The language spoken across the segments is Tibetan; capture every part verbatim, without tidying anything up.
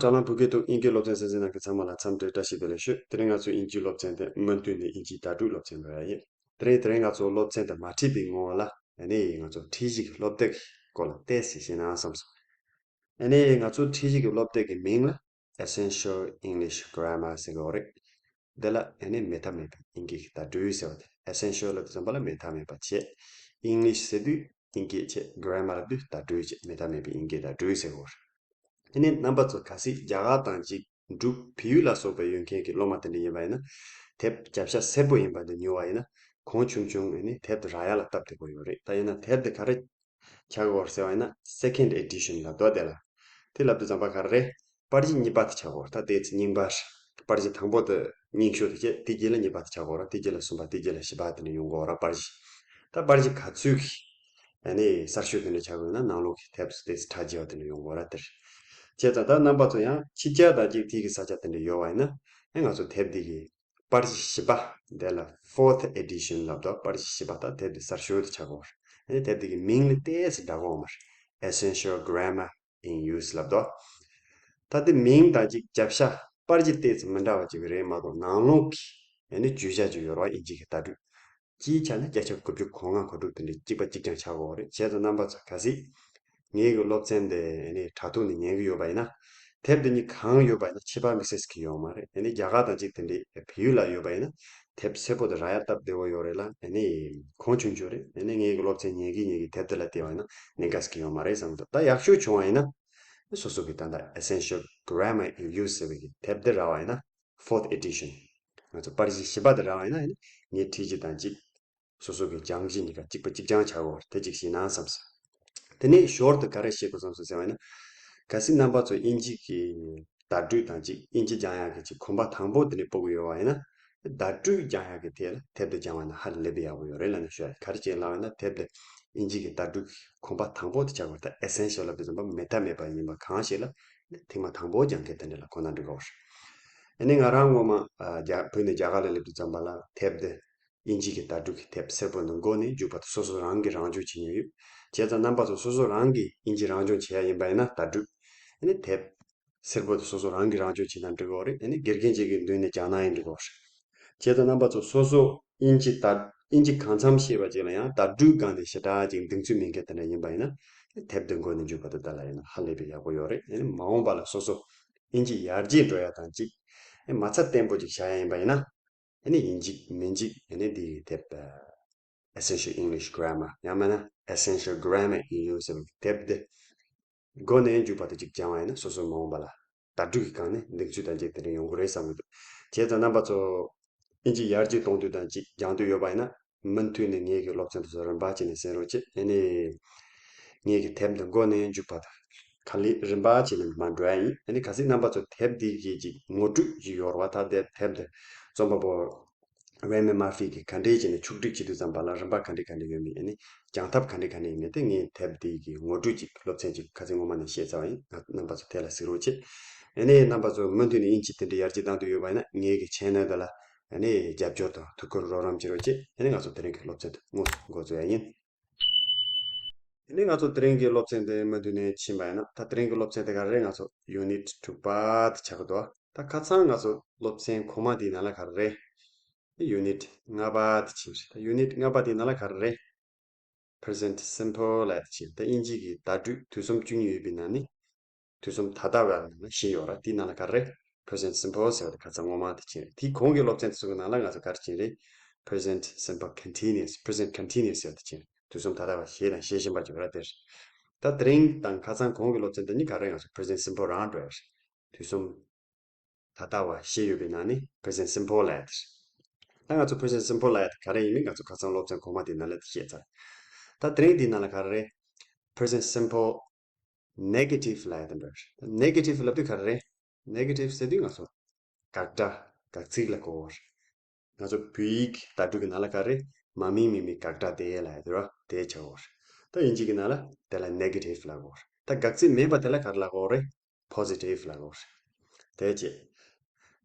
དྲ་ལམ་བོད་སྐད་དུ་དབྱིན་སྐད་སློབ་ཚན་གསན་མཁན་རྣམས་ཀྱི་ཚང་མ་ལ་འཚམས་འདྲི་བཀྲ་ཤིས་བདེ་ལེགས་ཞུ། དེ་རིང་ང་ཚོ་དབྱིན་ཇིའི་སློབ་ཚན་དེ་མུ་མཐུད་ནས་དབྱིན་ཇིའི་བརྡ་སྤྲོད་སློབ་ཚན་འགྲོ་ཡ་ཡིན། དེ་རིང་དེ་རིང་ང་ཚོ་སློབ་ཚན་དེ་མ་ཁྲིད་པའི་སྔོན་ལ་ཨ་ནི་ང་ཚོ་ཁྲིད་གཞི་གི་སློབ་དེབ་ཀྱི་སྐོར་ལ་ཏོག་ཙམ་ཞུས་ན་བསམ་སོང་། ཨ་ནི་ང་ཚོ་ཁྲིད་གཞི་གི་སློབ་དེབ་ཀྱི་མིང་ལ་Essential English Grammar ཟེར་གྱི་ཡོད་རེད། འདི་ལ་ཨ་ནི་མེད་ཐབས་མེད་པའི་དབྱིན་སྐད་ཀྱི་བརྡ་སྤྲོད་ཟེར་བ་དེ། Essential ལབ་དུས་ཙམ་པ་ལ་མེད་ཐབས་མེད་པ་བྱས། English ཟེར་དུས་དབྱིན་སྐད་བྱས། Grammar ལབ་དུས་བརྡ་སྤྲོད་བྱས། མེད་ཐབས་མེད་པའི་དབྱིན་སྐད་བརྡ་སྤྲོད་ཟེར་གྱི་ཡོད་རེད། ཨ་ནི་རྣམ་པ་ཚོ་གལ་སྲིད་རྒྱ་གར་དང་གཅིག་འབྲུག་བལ་ཡུལ་ལ་སོགས་པའི་ཡུལ་མཁན་གྱི་སློབ་མ་དེ་འདྲ་ཡིན་པ་ཡིན་ན། དེབ་རྒྱབ་ཤ་སེར་པོ་ཡིན་པ་འདི་ཉོ་བ་ཡིན་ན། གང་བྱུང་བྱུང་ཨ་ནི་དེབ་དེ་རག་ཡ་ལ་སྟབས་བདེ་པོ་ཡོད་རེད། ད་ཡིན་ན་དེབ་དེ་ག་རེ་ཆགས་ཡོད་ཟེར་བ་ཡིན་ན། Second Edition ལབ་འདུག་དེ་ལ། དེ་ལབ་དུས་ཙམ་པ་ག་རེ་རེད། པར་གཞི་གཉིས་པ་དེ་ཆགས་ཡོད་རེད། ད་དེ་ཚེ་རྙིང་པ་རེད། པར་གཞི་དང་པོ་དེ་རྙིང་ཤོས་དེ་བྱས། དེ་རྗེས་ལ་གཉིས་པ་དེ་ཆགས་ཡོད་རེད། དེ་རྗེས་ལ་གསུམ་པ། དེ་རྗེས་ལ་བཞི་པ་དེ་འདྲ་ཡོང་གི་ཡོད་རེད། པར་གཞི། ད་པར་གཞི་ག་ཚོད་ཀྱི་ཨ་ནི་གསར་ཤོས་དེ་འདྲ་ཆགས་ཡོད་ན་ནང་ལོགས་ཀྱི་དེབ་དེ་ཚེ་གྲ་རྒྱས་པ་དེ་འདྲ་ཡོང་གི་ཡོད་རེད། དེ་རེད། བྱས་ཙང་ད་རྣམ་པ་ཚོ་ཡང་ཕྱི་རྒྱལ་དང་གཅིག་དེ་གི་ས་ཆ་དེ་འདྲ་ཡོད་པ་ཡིན་ན། ཨ་ང་ཚོ་དེབ་འདི་གི་པར་གཞི་བཞི་པ་དེ་ལ་Fourth Edition ལབ་འདུག་པར་གཞི་བཞི་པ། ད་དེབ་འདི་གསར་ཤོས་དེ་ཆགས་ཡོད་རེད། ཨ་ནི་དེབ་འདི་གི་མིང་ལ་ཏོག་ཙམ་འདྲ་པོ་ཡོད་མ་རེད། Essential Grammar in Use ལབ་འདུག་ད་དེ་མིང་དང་གཅིག་རྒྱབ་ཤ་པར་གཞི་ཏོག་ཙམ་མི་འདྲ་བ་ཅིག་རེད་མ་གཏོགས། ནང་ལོགས་ཀྱི་ཨ་ནི་བརྗོད་བྱ་ཅིག་ཡོད་རེད་པ། དབྱིན་ཇི་གི་བརྡ་སྤྲོད། སྤྱིའི་ཆ་ནས་བརྒྱ་ཆ་དགུ་བཅུ་གོ་ལྔ་གོ་དྲུག་དེ་འདྲ་གཅིག་པ་གཅིག་རྐྱང་ཆགས་ཀྱི་ཡོད་རེད། བྱས་ཙང་རྣམ་པ་ཚོ་གལ་སྲིད་ངའི་གི་སློབ་ཚན་དེ་ཨ་ནི་དྲ་ཐོག་ནས་ཉན་གི་ཡོད་པ་ཡིན་ན། དེབ་འདི་གཉིས་གང་ཡོད་པ་ཡིན་ན་ཁྱད་པར་དམིགས་བསལ་གྱི་ཡོད་མ་རེད། ཨ་ནི་རྒྱ་གར་དང་གཅིག་དེ་འདྲའི་བལ་ཡུལ་ལ་ཡོད་པ་ཡིན་ན། དེབ་སེར་པོ་དེ་རག་ཡ་སྟབས་བདེ་པོ་ཡོད་རེད་ལ། ཨ་ནི་གང་བྱུང་བྱུང་རེད། ཨ་ནི་ངའི་གི་སློབ་ཚན་ཉན་གི་ཉན་གི་དེབ་དེ་ལ་བལྟས་པ་ཡིན་ན་གནད་འགག་གི་ཡོད་མ་རེད་བསམ་གི་འདུག་ད་ཡག་ཤོས་བྱུང་བ་ཡིན་ན། སོ་སོ་གི་ད་ལྟ་Essential Grammar in Use ཟེར་བའི་གི་དེབ་དེ་རག་པ་ཡིན་ན། Fourth Edition ང་ཚོ་པར་གཞི་བཞི་པ་དེ་རག་པ་ཡིན་ན། ཨ་ནི་ངའི་ཁྲིད་གཞི་དང་གཅིག་སོ་སོ་གི་སྦྱང་གཞི་གཉིས་ཀ་གཅིག་པ་གཅིག་རྐྱང་ཆགས་ཡོད་རེད། དེ་གཅིག་ཤེས་ན་བསམ་སོང་། དེ་ནས་ཞོར་དུ་ག་རེ་བཤད་དགོས་བསམ་སོང་ཟེར་བ་ཡིན་ན། གལ་སྲིད་རྣམ་པ་ཚོ་དབྱིན་ཇི་གི་བརྡ་སྤྲོད་དང་གཅིག་དབྱིན་ཇི་སྦྱང་ཡག་གི་གཅིག་གོམ་པ་དང་པོ་དེ་འདྲ་སྤོ་གི་ཡོད་པ་ཡིན་ན། བརྡ་སྤྲོད་སྦྱང་ཡག་གི་ཐད་ལ་དེབ་དེ་སྦྱང་བ་ན་ཧ་ལས་པའི་ཡག་པོ་ཡོད་རེད་ལབ་ནས་ཞུ་ཡ། ག་རེ་བྱས་ལབ་པ་ཡིན་ན། དེབ་དེ་དབྱིན་ཇི་གི་བརྡ་སྤྲོད་ཀྱི་གོམ་པ་དང་པོ་དེ་ཆགས་པ་རེད། ད་Essential ལབ་དུས་ཙམ་པ་མེད་ཐབས་མེད་པ་ཡིན་པ་གང་ཞིག་ལ་ཐེངས་མ་དང་པོ་སྦྱང་མཁན་དེ་འདྲ་ལ་གོ་ན་འགྲིག་གི་རེད། ཨ་ནི་ང་རང་སྔོན་མ་ཨ་རྒྱ་བོད་ནས་རྒྱ་གར་ལ་སླེབས་དུས་ཙམ་པ་ལ་དེབ་དེ་དབྱིན་ཇི་གི་བརྡ་སྤྲོད་ཀྱི་དེབ་སེར་པོ་འདི་མགོ་ནས་མཇུག་བར་དུ་སོ་སོ་རང་གིས་རང་སྦྱོང་བྱེད་མྱོང་ཡོད། བྱས་ཙང་རྣམ་པ་ཚོ་སོ་སོ་རང་གིས་དབྱིན་ཇི་རང་སྦྱོང་བྱེད་ཡ་ཡིན་པ་ཡིན་ན། བརྡ་སྤྲོད་ཨ་ནི་དེབ་སེར་པོ་དེ་སོ་སོ་རང་གིས་རང་སྦྱོང་བྱེད་ན་འགྲིག་གི་རེད། ཨ་ནི་དགེ་རྒན་གཅིག་གི་མདུན་ནས་སྦྱང་ན་ཡང་འགྲིག་གི་རེད། བྱས་ཙང་རྣམ་པ་ཚོ་སོ་སོ་དབྱིན་ཇི་བརྡ་དབྱིན་ཇི་གང་འཚམ་ཤེས་པ་ཅིག་ལ་ཡང་བརྡ་སྤྲོད་སྒང་ནས་ཞེ་དྲག་ཅིག་གདེང་ཚོད་མེད་མཁན་དེ་འདྲ་ཡིན་པ་ཡིན་ན། དེབ་དེ་མགོ་ནས་མཇུག་བར་དུ་བལྟས་ཡ་ཡིན་ན་ཧ་ལས་པའི་ཡག་པོ་ཡོད་རེད། ཨ་ནི་མ་འོངས་པ་ལ་སོ་སོ་དབྱིན་ཇི་ཡར་རྒྱས་འགྲོ་ཡ་དང་གཅིག་ཨ་ནི་མ་རྩ་བརྟན་པོ་ཅིག་བཞག་ཡ་ཡིན་པ་ཡིན་ན། ཨ་ནི་ཡིན་གཅིག་མིན་གཅིག་ཨ་ནི་འདི་དེབ་Essential English Grammar ཡང་མིན་ན་Essential Grammar in Use ཟེར་བའི་དེབ་འདི་མགོ་ནས་མཇུག་བར་དུ་གཅིག་སྦྱང་བ་ཡིན་ན། སོ་སོའི་མ་འོངས་པ་ལ་བརྡ་སྤྲོད་ཀྱི་སྒང་ནས་གདེང་ཚོད་དང་གཅིག་དེ་འདྲ་ཡོང་གི་རེད་བསམ་གྱི་འདུག་བྱས་ཙང་རྣམ་པ་ཚོ་དབྱིན་ཇི་ཡར་རྒྱས་གཏོང་འདོད་དང་གཅིག་སྦྱང་འདོད་ཡོད་པ་ཡིན་ན། མུ་མཐུད་ནས་ངའི་གི་སློབ་ཚན་དེ་ཚོ་རིམ་པ་བྱས་ནས་གསན་རོགས་བྱེད། ཨ་ནི་ངའི་གི་དེབ་འདི་མགོ་ནས་མཇུག་བར་དུ་ག་ལེར་རིམ་པ་བྱས་ནས་མར་འགྲོ་ཡ་ཡིན། ཨ་ནི་གལ་སྲིད་རྣམ་པ་ཚོ་དེབ་འདི་གི་ཅིག་ངོ་སྤྲོད་ཅིག་ཡོད་རེད་པ། ད་དེབ་དེབ་འདི་རྩོམ་པ་པོ་Rami Murphy གིས་ག་འདྲས་བྱས་ནས་ཕྱོགས་སྒྲིག་བྱེད་དུས་ཙམ་པ་ལ་རིམ་པ་ག་འདྲས་ག་འདྲས་ཡོད་མེད། ཨ་ནི་སྦྱང་ཐབས་ག་འདྲས་ག་འདྲས་ཡོད་མེད་དེ། ངས་དེབ་འདི་གི་ངོ་སྤྲོད་ཅིག་སློབ་ཚན་ཅིག་ཁ་སང་སྔོན་མ་ནས་བཤད་ཚར་བ་ཡིན། ང་རྣམ་པ་ཚོ་དེ་ལ་གཟིགས་རོགས་བྱེད། ཨ་ནི་རྣམ་པ་ཚོ་མུ་མཐུད་ནས་དབྱིན་ཇི་དེ་འདྲ་ཡར་རྒྱས་གཏང་འདོད་ཡོད་པ་ཡིན་ན། ངའི་གི་channel འདི་ལ་ཨ་ནི་རྒྱབ་སྐྱོར་དང་ཐུགས་ཁུར་རོགས་རམ་བྱེད་རོགས་བྱེད། ཨ་ནི་ང་ཚོ་དེ་རིང་གི་སློབ་ཚན་དེ་དངོས་སུ་འགོ་འཛུགས་ཡ་ཡིན། དེ་ནས་ང་ཚོ་དེ་རིང་གི་སློབ་ཚན་དེ་མུ་མཐུད་ནས་ཕྱིན་པ་ཡིན་ན། ད་དེ་རིང་གི་སློབ་ཚན་དེ་ག་རེ་རེད། ང་ཚོ་unit དྲུག་པ་དེ་ཆགས་ཀྱི་འདུག་ད་ཁ་སང་ང་ཚོ་སློབ་ཚན་གོང་མ་དེའི་ནང་ལ་ག་རེ་རེད། unit ལྔ་པ་དེ་ཕྱིན་རེད། ད་unit ལྔ་པ་དེའི་ནང་ལ་ག་རེ་རེད། present simple ལབ་ཡ་དེ་ཕྱིན། ད་དབྱིན་ཇི་གི་བརྡ་སྤྲོད་དུས་གསུམ་བཅུ་གཉིས་ཡོད་པའི་ནང་ནས་དུས་གསུམ་ད་ལྟ་བ་ནང་ལ་བཞི་ཡོད་རེད། དེའི་ནང་ལ་ག་རེ་རེད། present simple ཟེར་བ་དེ་ཁ་སང་སྔོན་མ་དེ་ཕྱིན་རེད། དེའི་གོང་གི་སློབ་ཚན་དེ་ཚོ་གི་ནང་ལ་ང་ཚོ་ག་རེ་ཕྱིན་རེད། present simple continuous, present continuous ཟེར་བ་དེ་ཕྱིན་རེད། དུས་གསུམ་ད་ལྟ་བ་བྱས་དང་བྱེད་བཞིན་པ་ཅིག་ཡོད་རེད་དེ། ད་དེ་རིང་དང་ཁ་སང་གོང་གི་སློབ་ཚན་དེ་གཉིས་ག་རེ། ང་ཚོ་present simple རང་འགྲོ་ཡ་རེད། དུས་གསུམ་ད་ལྟ་བ་བཞི་ཡོད་པའི་ནང་ནས་present simple ལབ་ཡ་དེ་རེད། ད་ང་ཚོ་present simple ལབ་ཡ་དེ་ག་རེ་ཡིན་མིན་ང་ཚོ་ཁ་སང་སློབ་ཚན་གོང་མ་དེའི་ནང་ལ་དེ་བཤད་ཚར། ད་དེ་རིང་དེའི་ནང་ལ་ག་རེ་རེད། present simple negative ལབ་ཡ་དེ་འདྲ་རེད། negative ལབ་དུས་ག་རེ་རེད། negative ཟེར་དུས་ང་ཚོ་དགག་སྒྲ་དགག་ཚིག་ལ་གོ་བ་རེད། ང་ཚོ་བོད་ཡིག་བརྡ་སྤྲོད་ཀྱི་ནང་ལ་ག་རེ། མ་མིང་མིང་མིང་དགག་སྒྲ་སྟེ་ལབ་ཡ་དེ་རེད་པ། དེ་ཆགས་ཡོད་རེད། ད་དབྱིན་ཇི་གི་ནང་ལ་དེ་ལ་negative ལབ་ཀྱི་ཡོད་རེད། ད་དགག་ཚིག་མིན་པ་དེ་ལ་ག་རེ་ལབ་ཀྱི་ཡོད་རེད། positive ལབ་ཀྱི་ཡོད་རེད། དེ་བྱས།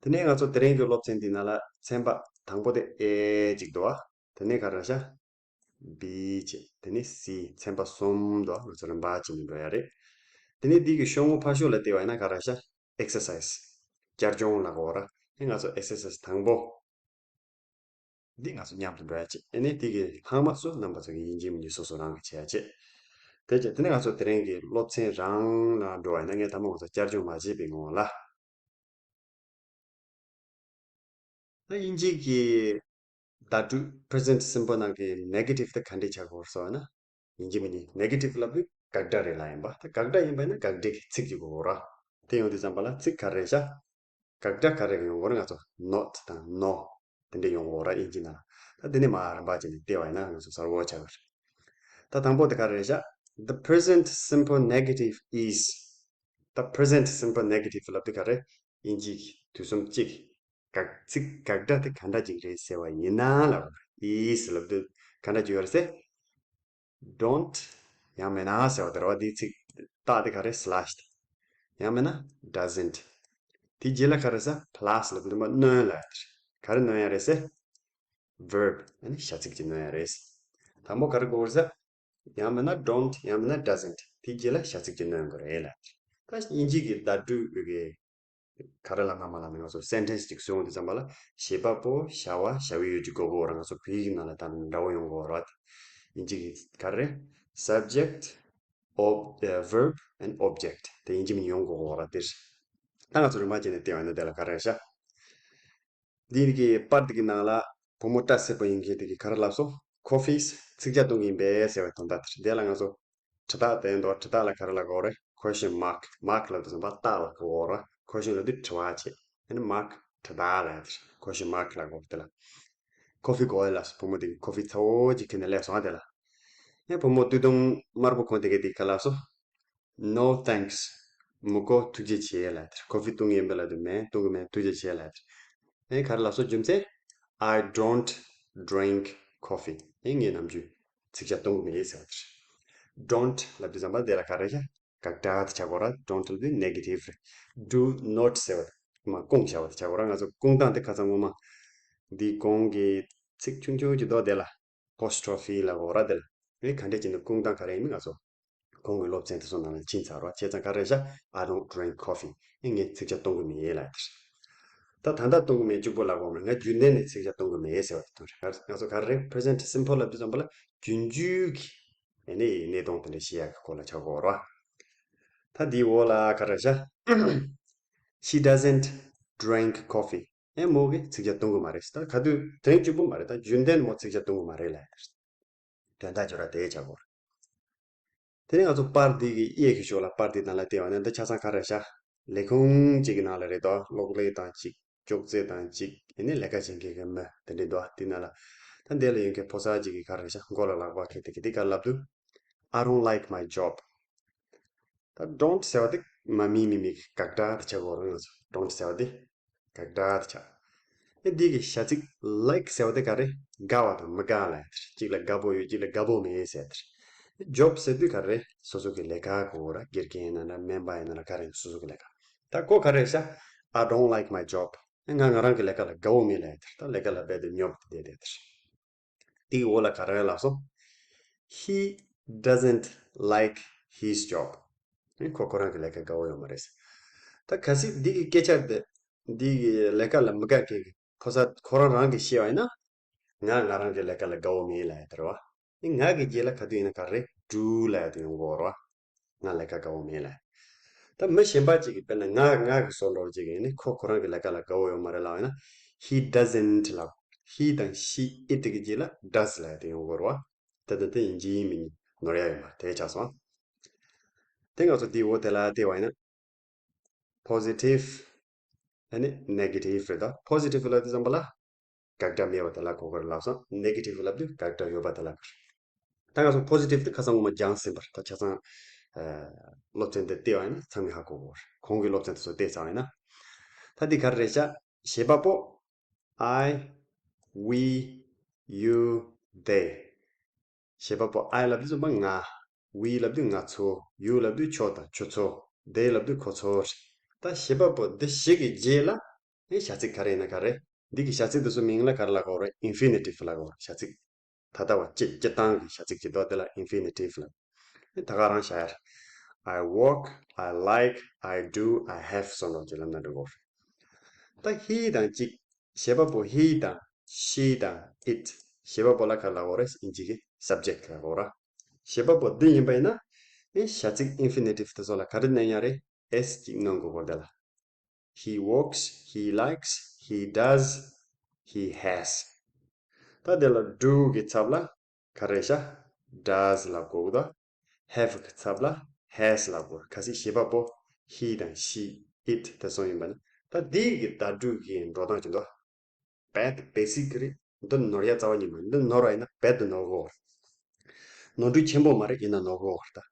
དེ་ནས་ང་ཚོ་དེ་རིང་གི་སློབ་ཚན་འདི་ནང་ལ་ཚན་པ་དང་པོ་དེ་A གཅིག་འདུག་པ། དེ་ནས་ག་རེ་ཤག B བྱས། དེ་ནས་C། ཚན་པ་གསུམ་འདུག་པ། ང་ཚོ་རིམ་པ་བྱས་ནས་འགྲོ་ཡ་རེད། དེ་ནས་འདི་གི་ཤོག་ངོས་ཕར་ཕྱོགས་ལ་བལྟས་པ་ཡིན་ན་ག་རེ་ཤག exercise། བསྐྱར་སྦྱོང་ལབ་དགོས་ར། ཨེ་ང་ཚོ་exercise་དང་པོ། འདི་ང་ཚོ་མཉམ་དུ་འགྲོ་ཡ་བྱེད། ཨེ་ནས་དེ་གི་ལྷག་མ་ཚོ་རྣམ་པ་ཚོ་གི་ཡིན་གཅིག་མིན་གཅིག་སོ་སོ་རང་གི་བྱེད་ཡ་བྱེད། དེ་བྱས་དེ་ནས་ང་ཚོ་དེ་རིང་གི་སློབ་ཚན་རང་ལ་འགྲོ་བ་ཡིན་ན། ངས་ད་མ་ང་ཚོ་བསྐྱར་སྦྱོང་མ་བྱས་པའི་ངོ་ལ། ད་དབྱིན་ཇི་གི་བརྡ་སྤྲོད་present simple་ནང་གི་negative་དེ་ག་འདྲས་ཆགས་ཀྱི་ཡོད་རེད་ཟེར་བ་ན། ཡིན་གཅིག་མིན་གཅིག་negative་ལབ་དུས་དགག་སྒྲ་རེད་ལབ་ཡིན་པ། ད་དགག་སྒྲ་ཡིན་པ་ཡིན་ན་དགག་སྒྲའི་ཚིག་གཅིག་དགོས་ར། དེ་ཡོང་དུས་ཙམ་པ་ལ་ཚིག་ག་རེ་རེད་ཤག་དགག་སྒྲ་ག་རེ་ཡོང་གི་ཡོད་རེད། ང་ཚོ་not་དང་no་དེ་འདྲས་ཡོང་གི་ཡོད་ར། དབྱིན་ཇི་ནང་ལ། ད་དེ་ནས་མར་རིམ་པ་བྱས་ནས་བལྟས་པ་ཡིན་ན་ང་ཚོ་གསལ་པོ་ཆགས་ཀྱི་རེད། ད་དང་པོ་དེ་ག་རེ་རེད་ཤག The present simple negative is། ད་present simple negative་ལབ་དུས་ག་རེ། དབྱིན་ཇི་གི་དུས་གསུམ་གཅིག་དགག་ཚིག་དགག་སྒྲ་དེ་ག་འདྲ་ཅིག་རེད་ཟེར་བ་ཡིན་ན་ལབ། is་ལབ་དུས་ག་འདྲ་ཅིག་ཡོད་རེད་ཟེར། Don't། ཡང་མིན་ན་ཟེར་བ་དེ་རེད་བ། དེའི་ཚིག་རྟགས་དེ་ག་རེ། slash། ཡང་མིན་ན་doesn't། དེའི་རྗེས་ལ་ག་རེ་ཟེར། plus་ལབ་དུས་མ་སྣོན་ལབ་ཡ་དེ་རེད། ག་རེ་སྣོན་ཡ་རེད་ཟེར། verb། ཨ་ནི་བྱ་ཚིག་ཅིག་སྣོན་ཡ་རེད། དང་པོ་ག་རེ་དགོས་རེད་ཟེར། ཡང་མིན་ན་don't། ཡང་མིན་ན་doesn't། དེའི་རྗེས་ལ་བྱ་ཚིག་ཅིག་སྣོན་དགོས་རེད་ལབ་ཡ་དེ་རེད། ད་དབྱིན་ཇི་གི་བརྡ་སྤྲོད་ཀྱི་ག་རེ་ལབ་ན་མ་ལབ་ན་ང་ཚོ་sentence་ཅིག་བཟོ་ཡོང་དུས་ཙམ་པ་ལ་བྱེད་པ་པོ་བྱ་བ་བྱ་བའི་ཡུལ་གྱི་དགོས་པ་ར། ང་ཚོ་བོད་ཡིག་ནང་ལ་ད་འདྲ་བོ་ཡོང་གི་ཡོད་རེད། དབྱིན་ཇི་གི་ག་རེ་རེད། subject ob- uh, verb and object་དེ་ཡིན་གཅིག་མིན་གཅིག་ཡོང་དགོས་ཀྱི་ཡོད་རེད་དེ། ད་ང་ཚོ་རིམ་པ་བྱས་ནས་བལྟས་པ་ཡིན་ན་དེ་ལ་ག་རེ་རེད་ཤག་འདི་གི་པར་འདི་གི་ནང་ལ་བུ་མོ་སྐྲ་སེར་པོ་ཡིན་མཁན་དེ་གིས་ག་རེ་ལབ་སོང་། Coffee་ཚིག་ཆ་གཏོང་གི་ཡིན་པས་ཟེར་བའི་དོན་དག་དེ་རེད། དེ་ལ་ང་ཚོ་དྲི་རྟགས་བསྟན་འདུག་དྲི་རྟགས་ལ་ག་རེ་ལབ་དགོས་རེད། question mark། mark་ལབ་དུས་ཙམ་པ་རྟགས་ལབ་དགོས་རེད། question་ལབ་དུས་དྲི་བ་བྱེད། ཨ་ནི་mark་དྲི་རྟགས་ལབ་ཡ་དེ་རེད། question mark་ལབ་དགོས་དེ་ལ། Coffee་དགོས་ལབ་སོང་། བུ་མོ་དེ་གིས་coffee་ཚ་བོ་ཅིག་ཁྱེར་ནས་སླེབས་སོང་དེ་ལ། ཡང་བུ་མོ་སྟོད་ཐུང་དམར་པོ་གོན་དེ་ག་དེ་གིས་ག་ལབ་སོང་། No thanks། མི་དགོས། ཐུགས་རྗེ་ཆེ་ལབ་དེ། coffee་བཏུང་ཡིན་པས་ལབ་དུས་མེད། བཏུང་གི་མེད། ཐུགས་རྗེ་ཆེ་ལབ་དེ། ཨེ་ག་རེ་ལབ་སོང་། རྒྱུ་མཚན། I don't drink coffee། ཨེ་ངས་ནམ་རྒྱུན་ཚིག་ཆ་བཏུང་གི་མེད་ཟེར་བ་དེ་རེད། don't་ལབ་དུས་ཙམ་པ་དེ་ལ་ག་རེ་ཤག་དགག་སྒྲ་དེ་ཆགས་ཀྱི་ཡོད་རེད། don't་ལབ་དུས་negative་རེད། do not་ཟེར་བ་དེ་མ་བསྐུངས་བཞག་པ་དེ་ཆགས་ཀྱི་ཡོད་རེད། ང་ཚོ་བསྐུངས་སྟངས་དེ་ཁ་སང་སྔོན་མ་འདི་གོང་གི་ཚིག་ཆུང་ཆུང་ཅིག་འདུག་དེ་ལ། apostrophe་ལབ་ཀྱི་ཡོད་རེད་དེ་ལ། ཨེ་ག་འདྲས་ཅིག་ནས་བསྐུངས་སྟངས་ག་རེ་ཡིན་མིན་ང་ཚོ་གོང་གི་སློབ་ཚན་དེ་ཚོ་ནང་ལ་ཕྱིན་ཚར་བ། བྱས་ཙང་ག་རེ་བཞག I don't drink coffee། ཨེ་ངས་ཚིག་ཆ་གཏོང་གི་མེད་ལབ་དེ་རེད། ད་ད་ལྟ་གཏོང་གི་མེད་གཅིག་པོ་ལབ་དགོས་མ་རེད། ང་རྒྱུན་ལྡན་ནས་ཚིག་ཆ་གཏོང་གི་མེད་ཟེར་བ་དེ་དོན་རེད། ང་ཚོ་ག་རེ་རེད། present simple་ལབ་དུས་ཙམ་པ་ལ་རྒྱུན་མཐུད་ཀྱི་ཨེ་ནས་གནས་སྟངས་དེ་འདྲ་བཤད་ཡག་གི་སྐོར་ལ་ཆགས་ཀྱི་ཡོད་རེད་བ། ད་འདིའི་འོག་ལ་ག་རེ་བཞག She doesn't drink coffee། ཨེ་མོ་གིས་ཚིག་ཆ་གཏོང་གི་མ་རེད། ད་ག་དུས་དེ་རིང་གཅིག་པུ་མ་རེད། ད་རྒྱུན་ལྡན་མོ་ཚིག་ཆ་གཏོང་གི་མ་རེད་ལབ་ཡ་དེ་རེད། དོན་དག་ཅིག་ར་དེ་ཆགས་ཀྱི་ཡོད་རེད། དེ་ནས་ང་ཚོ་པར་འདི་གི་གཡས་ཀྱི་ཕྱོགས་ལ་པར་འདི་ནང་ལ་བལྟས་པ་ན་འདི་ཆ་ཚང་ག་རེ་བཞག་ལས་ཁུངས་གཅིག་གི་ནང་ལ་རེད་དོ། གློག་ཀླད་དང་གཅིག་ཅོག་ཙེ་དང་གཅིག་ཨེ་ནས་ལས་ཀ་བྱེད་མཁན་གྱི་མི་དེ་འདྲས་འདུག་དེ་ནང་ལ་ད་འདི་ལ་ཡོད་མཁན་ཕོ་གསར་གཅིག་གིས་ག་རེ་བཞག་མགོ་ལ་ལག་པ་འཁྱེར་ཏེ་གི་འདི་ག་རེ་ལབ་འདུག I don't like my job། ད་don't་ཟེར་བ་དེ་མ་མི་མི་མི་གི་དགག་སྒྲ་དེ་ཆགས་ཀྱི་ཡོད་རེད། ང་ཚོ་don't་ཟེར་བ་དེ་དགག་སྒྲ་དེ་ཆགས། ཨེ་འདི་གི་བྱ་ཚིག་like་ཟེར་བ་དེ་ག་རེ། དགའ་བ་དང་མི་དགའ་ལབ་ཡ་དེ་རེད། གཅིག་ལ་དགའ་པོ་ཡོད། གཅིག་ལ་དགའ་པོ་མེད་ཟེར་ཡ་དེ་རེད། job་ཟེར་དུས་ག་རེ། སོ་སོ་གི་ལས་ཀ་གོ་ར། དགེ་རྒན་ཡིན་ན་ར། སྨན་པ་ཡིན་ན་ར། ག་རེ་ཡིན་སོ་སོ་གི་ལས་ཀ། ད་ཁོ་ག་རེ་བཞག I don't like my job། ཨེ་ང་ང་རང་གི་ལས་ཀ་ལ་དགའ་པོ་མེད་ལབ་ཡ་དེ་རེད། ད་ལས་ཀ་ལ་རྦད་དེ་ཉོབ་སྟེ་བསྡད་བསྡད་དེ་རེད། དེའི་འོག་ལ་ག་རེ་ལབ་སོང་། He doesn't like his job། ཨེ་ཁོ་ཁོ་རང་གི་ལས་ཀ་དགའ་པོ་ཡོད་མ་རེད། ད་གལ་སྲིད་འདི་གི་སྐད་ཆ་དེ་འདི་གི་ལས་ཀ་ལ་མི་དགའ་མཁན་གྱི་ཕོ་གསར་ཁོ་རང་རང་གིས་བཤད་པ་ཡིན་ན། ང་ང་རང་གི་ལས་ཀ་ལ་དགའ་པོ་མེད་ལབ་ཡ་དེ་རེད་བ། ཨེ་ང་གི་རྗེས་ལ་ག་དུས་ཡིན་ན་ག་རེ། do་ལབ་ཡ་དེ་ཡོང་གི་ཡོད་རེད་བ། ང་ལས་ཀ་དགའ་པོ་མེད་ལབ། ད་མི་གཞན་པ་ཅིག་གིས་དཔེར་ན་ང་ང་གི་བཟོ་འདྲ་བོ་ཅིག་ཡིན་ནའི་ཁོ་ཁོ་རང་གི་ལས་ཀ་ལ་དགའ་པོ་ཡོད་མ་རེད་ལབ་ཡིན་ན། He doesn't་ལབ། He་དང་she it་གི་རྗེས་ལ་does་ལབ་ཡ་དེ་ཡོང་གི་ཡོད་རེད་བ། ད་ལྟ་དེ་ཡིན་གཅིག་མིན་གཉིས་ནོར་ཡ་ཡོད་མ་རེད། དེ་ཆགས་སོང་། དེ་ང་ཚོ་འདིའི་འོག་དེ་ལ་བལྟས་པ་ཡིན་ན། positive ཨ་ནི་negative་རེད་ད། positive་ལབ་དུས་ཙམ་པ་ལ་དགག་སྒྲ་མེད་པ་དེ་ལ་གོ་དགོས་རེད་ལབ་སོང་། negative་ལབ་དུས་དགག་སྒྲ་ཡོད་པ་དེ་ལ་གོ་དགོས་རེད། ད་ང་ཚོ་positive་དེ་ཁ་སང་ངོ་མ་སྦྱངས་ཟིན་པ་རེད། ད་ཆ་ཚང་ཨ་སློབ་ཚན་དེ་བལྟས་པ་ཡིན་ན་ཚང་མས་ཧ་གོ་གོ་རེད། གོང་གི་སློབ་ཚན་དེ་ཚོ་བལྟས་ཚར་བ་ཡིན་ན། ད་འདི་ག་རེ་རེད་ཤག་བྱེད་པ་པོ། I, we, you, they། བྱེད་པ་པོ། I་ལབ་དུས་ཙམ་པ་ང་། we་ལབ་དུས་ང་ཚོ། you་ལབ་དུས་ཁྱོད་དང་ཁྱོད་ཚོ། they་ལབ་དུས་ཁོ་ཚོ་རེད། ད་བྱེད་པ་པོ་འདི་བཞི་གི་རྗེས་ལ་ཨེ་བྱ་ཚིག་ག་རེ་ཡིན་ན་ག་རེ། འདི་གི་བྱ་ཚིག་འདི་ཚོ་མིང་ལ་ག་རེ་ལབ་དགོས་རེད། infinitive་ལབ་དགོས་རེད། བྱ་ཚིག་ད་ལྟ་བ་སྤྱི་སྤྱིར་བཏང་གི་བྱ་ཚིག་ཅིག་འདུག་དེ་ལ་infinitive་ལབ། ཨེ་ད་ག་རང་བྱ་ཡ་རེད། I work, I like, I do, I have སོགས་ནང་གི་ལབ་ན་འགྲིག་གོ། ད་he དང་གཅིག་བྱེད་པ་པོ་he དང་she དང་it བྱེད་པ་པོ་ལ་ག་ལབ་དགོས་རེད། ཨིན་ཇི་གི་subject ལབ་དགོས་ར། བྱེད་པ་པོ་འདི་ཡིན་པ་ཡིན་ན་ཨེ་བྱ་ཚིག་infinitive དེ་ཚོ་ལ་ག་རེ་བསྣན་ཡ་རེད། S གཅིག་བསྣན་དགོས་གོ་དེ་ལ། He works, he likes, he does, he has. ད་དེ་ལ་do གི་ཚབ་ལ་ག་རེ་བྱ། does ལབ་དགོས་གོ། ད་have གི་ཚབ་ལ་has ལབ་དགོས། གལ་སྲིད་བྱེད་པ་པོ་he དང་she, it དེ་ཚོ་ཡིན་པ་ན། ད་དེ་གི་བརྡ་སྤྲོད་ཀྱི་འགྲོ་སྟངས་ཅིག་འདུག་རྦད་དེ་basic རེད། འདི་ནོར་ཡ་རྩ་བ་ཉིད་མ་རེད། འདི་ནོར་བ་ཡིན་ན་རྦད་དེ་ནོར་གོ། ནོར་འཁྲུལ་ཆེན་པོ་མ་རེད། ཡིན་ན་ནོར་གོ་ད།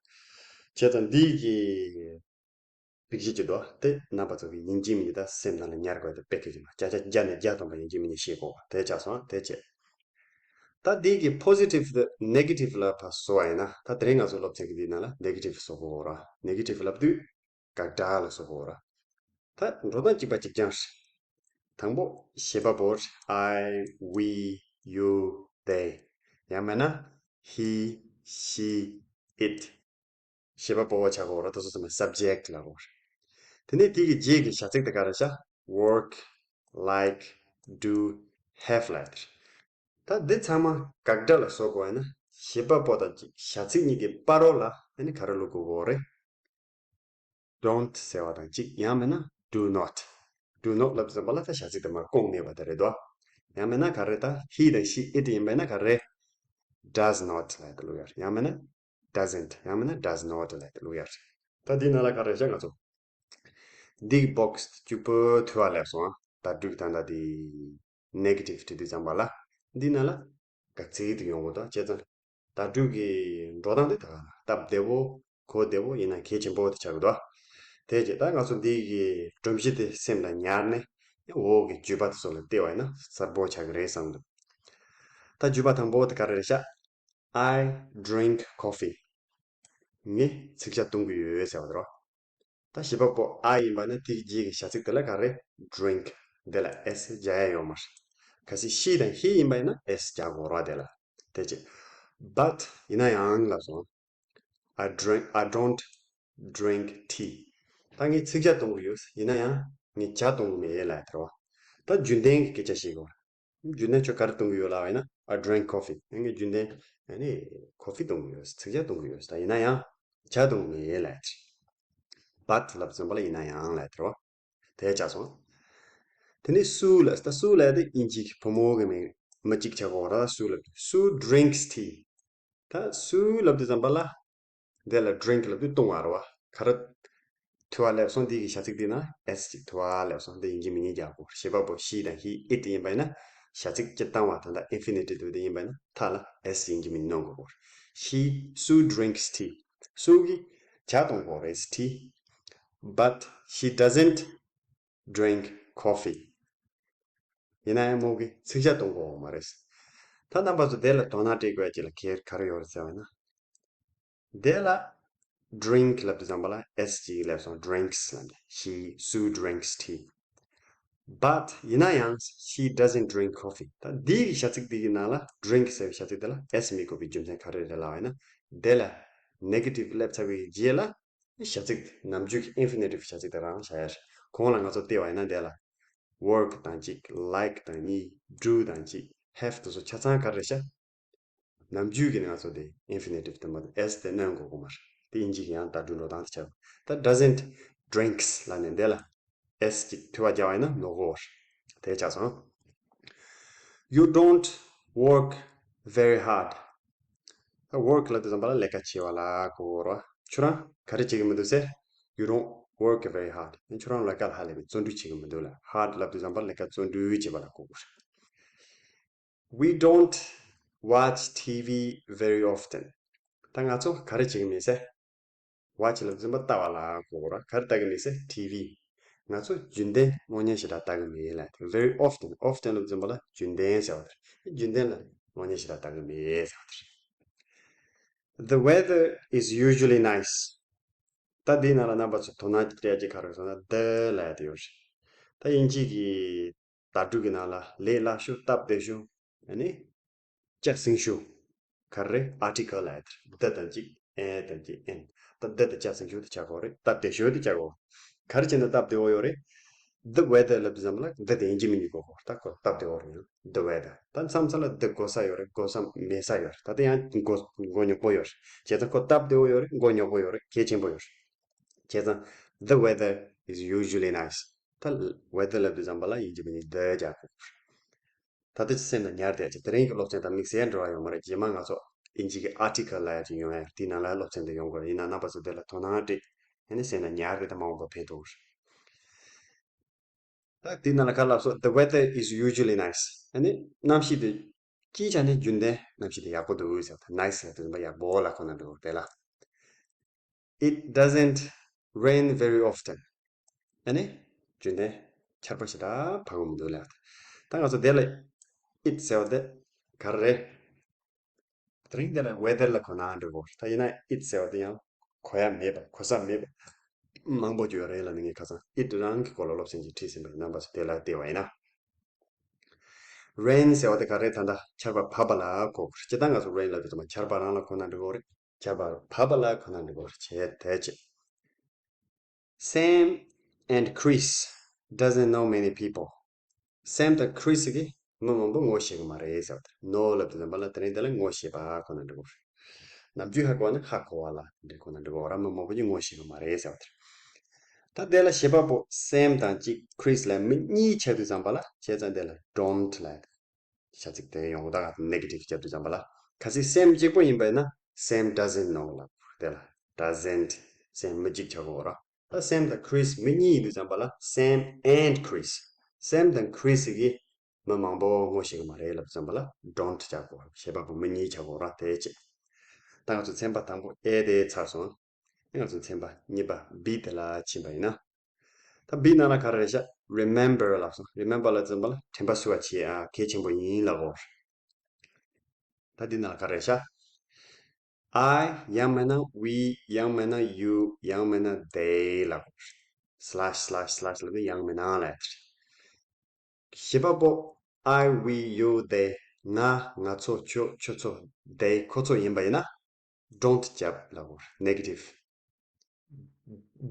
བྱས་ཙང་འདི་གི་སྒྲིག་གཞི་ཅིག་འདུག་དེ་རྣམ་པ་ཚོ་གི་ཡིན་གཅིག་མིན་གཅིག་ད་སེམས་ནང་ལ་ཉར་དགོས། དེ་དཔེ་སྐད་ཅིག་མ་བརྒྱ་ཆ་བརྒྱ་ནས་བརྒྱ་སྟོང་པ་ཡིན་གཅིག་མིན་གཅིག་ཤེས་དགོས་པ་དེ་ཆགས་སོང་། དེ་བྱས། ད་འདི་གི་positive དང་negative ལ་ཕར་བཟོ་བ་ཡིན་ན། ད་དེ་རིང་ང་ཚོ་སློབ་ཚན་གི་འདི་ནང་ལ་negative བཟོ་དགོས་ར། negative ལབ་དུས་དགག་སྒྲ་ལ་བཟོ་དགོས་ར། ད་འགྲོ་སྟངས་གཅིག་པ་གཅིག་རྐྱང་རེད། དང་པོ་བྱེད་པ་པོ་I, we, you, they ཡང་མིན་ན་he, she, it བྱེད་པ་པོ་བ་ཆགས་གོ་ར། དེ་ཚོ་ཚང་མ་subject ལབ་དགོས་རེད། དེ་ནས་དེ་གི་རྗེས་ཀྱི་བྱ་ཚིག་དེ་ག་རེ་བྱ། work, like, do, have ལབ་དེ་རེད། ད་འདི་ཚང་མ་དགག་སྒྲ་ལ་བཟོ་དགོས་ཡིན་ན་བྱེད་པ་པོ་དང་གཅིག་བྱ་ཚིག་གཉིས་ཀྱི་བར་རོ་ལ་ཨ་ནི་ག་རེ་བླུག་དགོས་གོ་རེད། don't ཟེར་བ་དང་གཅིག་ཡང་མིན་ན་do not. do not ལབ་ཙམ་པ་ལ་ད་བྱ་ཚིག་དེ་མར་བསྐུངས་མེད་པ་དེ་རེད་དོ། ཡང་མིན་ན་ག་རེ། ད་he དང་she, it ཡིན་པ་ཡིན་ན་ག་རེ། does not ལབ་དེ་བླུག་ཡ་རེད། ཡང་མིན་ན་doesn't ཡང་མིན་ན་does not ལབ་དེ་བླུག་ཡ་རེད། ད་འདི་ནང་ལ་ག་རེ་བྱ། ང་ཚོ་འདི་གི་box གཅིག་པོ་ཐུ་བ་ལབ་སོང་ཨ། ད་འགྲིག་ད་ད་འདི་negative བྲིས་དུས་ཙམ་པ་ལ་འདི་ནང་ལ་དགག་ཚིག་དེ་ཡོང་གི་འདུག་བྱས་ཙང་བརྡ་སྤྲོད་ཀྱི་འགྲོ་སྟངས་དེ་ད་ག་ལ་སྟབས་བདེ་བོ་གོ་བདེ་བོ་ཡིན་ན་གལ་ཆེན་པོ་དེ་ཆགས་ཀྱི་འདུག་དེ་རྗེས་ད་ང་ཚོ་འདི་གི་སྒྲོམ་གཞི་དེ་སེམས་ལ་ཉར་ནས་འོག་གི་བརྗོད་པ་དེ་ཚོ་ལ་བལྟས་པ་ཡིན་ན་གསལ་པོ་ཆགས་ཀྱི་རེད་བསམ་འདུག་ད་བརྗོད་པ་དང་པོ་དེ་ག་རེ་རེད་ཤག I drink coffee. ངས་ཚིག་ཇ་བཏུང་གི་ཡོད་ཟེར་བ་དེ་རེད། ད་བྱེད་པ་པོ་I ཡིན་པ་ན་དེའི་རྗེས་ཀྱི་བྱ་ཚིག་དེ་ལ་ག་རེ། drink. དེ་ལ་S རྒྱག་ཡ་ཡོད་མ་རེད། གལ་སྲིད་she དང་he ཡིན་པ་ཡིན་ན་S རྒྱག་དགོས་རེད་དེ་ལ། དེ་ཅི། But ཡིན་ན་ཡང་ལབ་སོང་། I drink, I don't drink tea. ད་ངས་ཚིག་ཇ་བཏུང་གི་ཡོད། ཡིན་ན་ཡང་ངས་ཇ་བཏུང་གི་མེད་ལབ་དེ་རེད་བ། ད་རྒྱུན་ལྡན་གྱི་སྐད་ཆ་བཤད་དགོས་རེད། རྒྱུན་ལྡན་ཁྱོད་ག་རེ་བཏུང་གི་ཡོད་ལབ་པ་ཡིན་ན། I drink coffee. ངས་རྒྱུན་ལྡན་ཨ་ནི་coffee བཏུང་གི་ཡོད། ཚིག་ཇ་བཏུང་གི་ཡོད། ད་ཡིན་ན་ཡང་ཇ་བཏུང་གི་མེད་ལབ་དེ། But ལབ་ཙམ་པ་ལ་ཡིན་ན་ཡང་ལབ་དེ་རེད་བ། དེ་ཆགས་སོང་། དེ་ནས་སུ་ལབ། ད་སུ་ལབ་དེ་དབྱིན་ཇི་གི་བུ་མོ་གི་མིང་མི་གཅིག་ཆགས་གོ་ར། སུ་ལབ་དུས་Sue drinks tea. ད་སུ་ལབ་དུས་ཙམ་པ་ལ་དེ་ལ་drink ལབ་དུས་བཏུང་བ་རེད་བ། ག་རེ་ཐུ་བ་སླེབས་སོང་། འདི་གི་བྱ་ཚིག་འདི་ན་S གཅིག་ཐུ་བ་སླེབས་སོང་། འདི་ཡིན་གཅིག་མིན་གཅིག་རྒྱག་དགོས། བྱེད་པ་པོ་she དང་he, it ཡིན་པ་ཡིན་ན་བྱ་ཚིག་སྤྱིར་བཏང་བ་ད་ལྟ་infinitive དེ་ཡིན་པ་ཡིན་ན་མཐའ་ལ་S ཡིན་གཅིག་མིན་གཅིག་གནོན་དགོས། She, Sue drinks tea. སུ་གིས་ཇ་བཏུང་གོ་རེད། tea. But she doesn't drink coffee. ཡིན་ན་ཡང་མོ་གིས་ཚིག་ཇ་བཏུང་གོ་མ་རེད། ད་རྣམ་པ་ཚོ་དེ་ལ་དོ་སྣང་སྤྲད་དགོས་ཡ་གཅིག་ལ་ཁེ་ག་རེ་ཡོད་རེད་ཟེར་བ་ཡིན་ན། དེ་ལ་drink ལབ་དུས་ཙམ་པ་ལ་S གཅིག་སླེབས་སོང་། drinks ལབ་ནས། She, Sue drinks tea. But ཡིན་ན་ཡང་she doesn't drink coffee. ད་འདི་གི་བྱ་ཚིག་འདི་གི་ནང་ལ་drink ཟེར་བའི་བྱ་ཚིག་དེ་ལ་S མི་དགོས་པའི་རྒྱུ་མཚན་ག་རེ་རེད་ལབ་པ་ཡིན་ན། དེ་ལ་negative སླེབས་ཚར་བའི་རྗེས་ལ་བྱ་ཚིག་ནམ་རྒྱུན་གྱི་infinitive བྱ་ཚིག་དེ་རང་བྱ་ཡ་རེད། གོང་ལ་ང་ཚོ་བལྟས་པ་ཡིན་ན་དེ་ལ་work དང་གཅིག like དང་གཉིས do དང་གཅིག have དེ་ཚོ་ཆ་ཚང་ག་རེ་རེད་ཤག་ནམ་རྒྱུན་གྱི་ང་ཚོ་དེ་infinitive དེ་མ་གཏོགས S དེ་སྣོན་དགོས་ཀྱི་མ་རེད། དེ་དབྱིན་ཇི་གི་ཡང་བརྡ་སྤྲོད་འགྲོ་སྟངས་དེ་ཆགས། ད་doesn't drinks ལབ་ནས་འདི་ལ་S གཅིག་ཐུ་བ་རྒྱག་པ་ཡིན་ན་ནོར་གོ་བ་རེད། དེ་ཆགས་སོང་། You don't work very hard. ད་work ལབ་དུས་ཙམ་པ་ལ་ལས་ཀ་བྱེད་པ་ལ་གོ་བ་རེད། ཁྱོད་རང་ག་རེ་བྱེད་ཀྱི་མི་འདུག་ཟེར། You don't work very hard. ཁྱོད་རང་ལས་ཀ་ལ་ཧ་ལས་པའི་བརྩོན་འགྲུས་བྱེད་ཀྱི་མི་འདུག་ལ། hard ལབ་དུས་ཙམ་པ་ལ་ལས་ཀ་བརྩོན་འགྲུས་བྱེད་པ་ལ་གོ་བ་རེད། We don't watch T V very often. ད་ང་ཚོ་ག་རེ་བྱེད་ཀྱི་མེད་ཟེར། watch ལབ་དུས་ཙམ་པ་ལྟ་བ་ལ་གོ་ར། ག་རེ་ལྟ་གི་མེད་ཟེར། T V. ང་ཚོ་རྒྱུན་ལྡན་གློག་བརྙན་ཞེ་དྲག་ལྟ་གི་མེད་ལ། very often, often ལབ་དུས་ཙམ་པ་ལ་རྒྱུན་ལྡན་ཟེར་བ་དེ་རེད། རྒྱུན་ལྡན་ལ་གློག་བརྙན་ཞེ་དྲག་ལྟ་གི་མེད་ཟེར་བ་དེ་རེད། The weather is usually nice. ད་འདིའི་ནང་ལ་རྣམ་པ་ཚོ་དོ་སྣང་སྤྲད་ཀྱི་ག་རེ་ཟེར་ན་the ལབ་ཡ་དེ་ཡོད་རེད། ད་དབྱིན་ཇི་གི་བརྡ་སྤྲོད་ཀྱི་ནང་ལ་ལས་སླ་ཤོས། སྟབས་བདེ་ཤོས། ཨ་ནི་སྐྱ་སིང་ཤོས་ག་རེ་རེད། article ལབ་ཡ་དེ་རེད། the དང་གཅིག་ཨེ་དང་གི་ཨེན། ད་འདི་དེ་ཆ་ཟིན་ཞུ་དེ་ཆ་གོ་རེད། སྟབས་བདེ་ཤོས་དེ་ཆ་གོ། ག་རེ་བྱས་ན་སྟབས་བདེ་བོ་ཡོད་རེད། The weather ལབ་དུས་ཙམ་པ་ལ་འདི་དེ་ཡིན་གཅིག་མིན་གཅིག་གོ་གོ། ད་ཁོ་སྟབས་བདེ་བོ་རེད། The weather ད་མཚམས་མཚམས་ལ་འདི་གོ་ས་ཡོད་རེད། གོ་ས་མེད་ས་ཡོད་རེད། ད་དེ་ཡང་མགོ་མགོ་རྙོག་པོ་ཡོད་རེད། བྱས་ཙང་ཁོ་སྟབས་བདེ་བོ་ཡོད་རེད། མགོ་རྙོག་པོ་ཡོད་རེད། གལ་ཆེན་པོ་ཡོད་རེད། བྱས་ཙང་the weather is usually nice. ད་weather ལབ་དུས་ཙམ་པ་ལ་ཡིན་གཅིག་མིན་གཅིག་འདི་རྒྱག་དགོས། ད་ལྟ་སེམས་ལ་ཉར་བསྡད་ཅིག་དེ་རིང་གི་སློབ་ཚན་དང་དམིགས་བསལ་འབྲེལ་བ་ཡོད་མ་རེད། རྗེས་མ་ང་ཚོ་ཨིན་ཇི་གི་article ལབ་ཡ་ཅིག་ཡོང་ཡ། དེའི་ནང་ལ་སློབ་ཚན་དེ་ཡོང་དགོས་རེད། ཡིན་ན་རྣམ་པ་ཚོ་དེ་ལ་དོ་སྣང་སྤྲད། ཨ་ནི་སེམས་ལ་ཉར་རེད། ད་མ་འོངས་པ་ཕན་ཐོགས་རེད། ད་དེའི་ནང་ལ་ག་ལབ་སོང་། The weather is usually nice. ཨ་ནི་གནམ་གཤིས་དེ་སྤྱིའི་ཆ་ནས་རྒྱུན་ལྡན་གནམ་གཤིས་དེ་ཡག་པོ་འདུག་ཟེར། ད་nice ཟེར་དུས་ཡག་པོ་ལ་གོ་ན་འགྲོ་དེ་ལ། It doesn't rain very often. ཨ་ནི་རྒྱུན་ལྡན་ཆར་པ་ཞེ་དྲག་བབས་ཀྱི་མི་འདུག་ལབ། ད་ང་ཚོ་དེ་ལ་it ཟེར་བ་དེ་ག་རེ་རེད། དེ་རིང་དེ་ལ་weather ལ་གོ་ན་འགྲིག་གོ། ད་ཡིན་ན་it ཟེར་བ་དེ་ཡང་གོ་ཡ་མེད་པ། གོ་ས་མེད་པ་མང་པོ་ཅིག་ཡོད་རེད་ལབ་ནས། ངས་ཁ་སང་it རང་གི་སྐོར་ལ་སློབ་ཚན་ཅིག་ཁྲིད་ཟིན་པ་ཡིན། རྣམ་པ་ཚོ་དེ་ལ་བལྟས་པ་ཡིན་ན། Rain ཟེར་བ་དེ་ག་རེ་ད་ལྟ་ཆར་པ་བབས་པ་ལ་གོ་དགོས་རེད། སྤྱིར་བཏང་ང་ཚོ་rain ལབ་དུས་ཙམ་པ་ཆར་པ་རང་ལ་གོ་ན་འགྲིག་གི་རེད། ཆར་པ་བབས་པ་ལ་གོ་ན་འགྲིག་གི་རེད། བྱས་དེ་བྱས། Sam and Chris doesn't know many people. Sam དང་Chris གིས་མི་མང་པོ་ངོ་ཤེས་གི་མ་རེད་ཟེར་བ་དེ། know ལབ་དུས་ཙམ་པ་ལ་དེ་རིང་དེ་ལ་ངོ་ཤེས་པ་གོ་ན་འགྲིག་གི་རེད། ནམ་རྒྱུན་ཧ་གོ་བ་ནི་ཧ་གོ་བ་ལ་འགྲིག་གོ་ན་འགྲིག་གི་རེད། མི་མང་པོ་ཅིག་ངོ་ཤེས་གི་མ་རེད་ཟེར་བ་དེ། ད་དེ་ལ་བྱེད་པ་པོ་Sam དང་གཅིག་Chris ལ་མི་གཉིས་ཆགས་དུས་ཙམ་པ་ལ། བྱས་ཙང་དེ་ལ་don't ལབ། བྱ་ཚིག་དེ་ཡོང་ད་ག་negative རྒྱབ་དུས་ཙམ་པ་ལ། གལ་སྲིད་Sam གཅིག་པོ་ཡིན་པ་ཡིན་ན་Sam doesn't know ལབ་དགོས། དེ་ལ་doesn't། Sam མི་གཅིག་ཆགས་དགོས་ར། ད་Sam དང་Chris མི་གཉིས་ཡིན་དུས་ཙམ་པ་ལ་Sam and Chris། Sam དང་Chris གིས་མི་མང་པོ་ངོ་ཤེས་ཀྱི་མ་རེད་ལབ་དུས་ཙམ་པ་ལ་don't རྒྱག་དགོས། བྱེད་པ་པོ་མི་གཉིས་ཆགས་དགོས་ར། དེ་བྱས། ད་ང་ཚོ་ཚན་པ་དང་པོ་A དེ་ཚར་སོང་། ང་ཚོ་ཚན་པ་གཉིས་པ་B དེ་ལ་ཕྱིན་པ་ཡིན་ན། ད་B ནང་ལ་ག་རེ་རེད་ཤག remember ལབ་སོང་། remember ལབ་ཙམ་པ་ལ་དྲན་པ་གསོ་བ་བྱེད་ཨ་གལ་ཆེན་པོ་ཡིན་ལབ་དགོས། ད་འདི་ནང་ལ་ག་རེ་རེད་ཤག I ཡང་མིན་ན་we ཡང་མིན་ན་you ཡང་མིན་ན་they ལབ་དགོས། slash slash slash ལབ་དུས་ཡང་མིན་ན་ལབ་ཡ་དེ་རེད། བྱེད་པ་པོ་I, we, you, they ང་། ང་ཚོ། ཁྱོད། ཁྱོད་ཚོ། they ཁོ་ཚོ་ཡིན་པ་ཡིན་ན་don't རྒྱབ་ལབ་དགོས། negative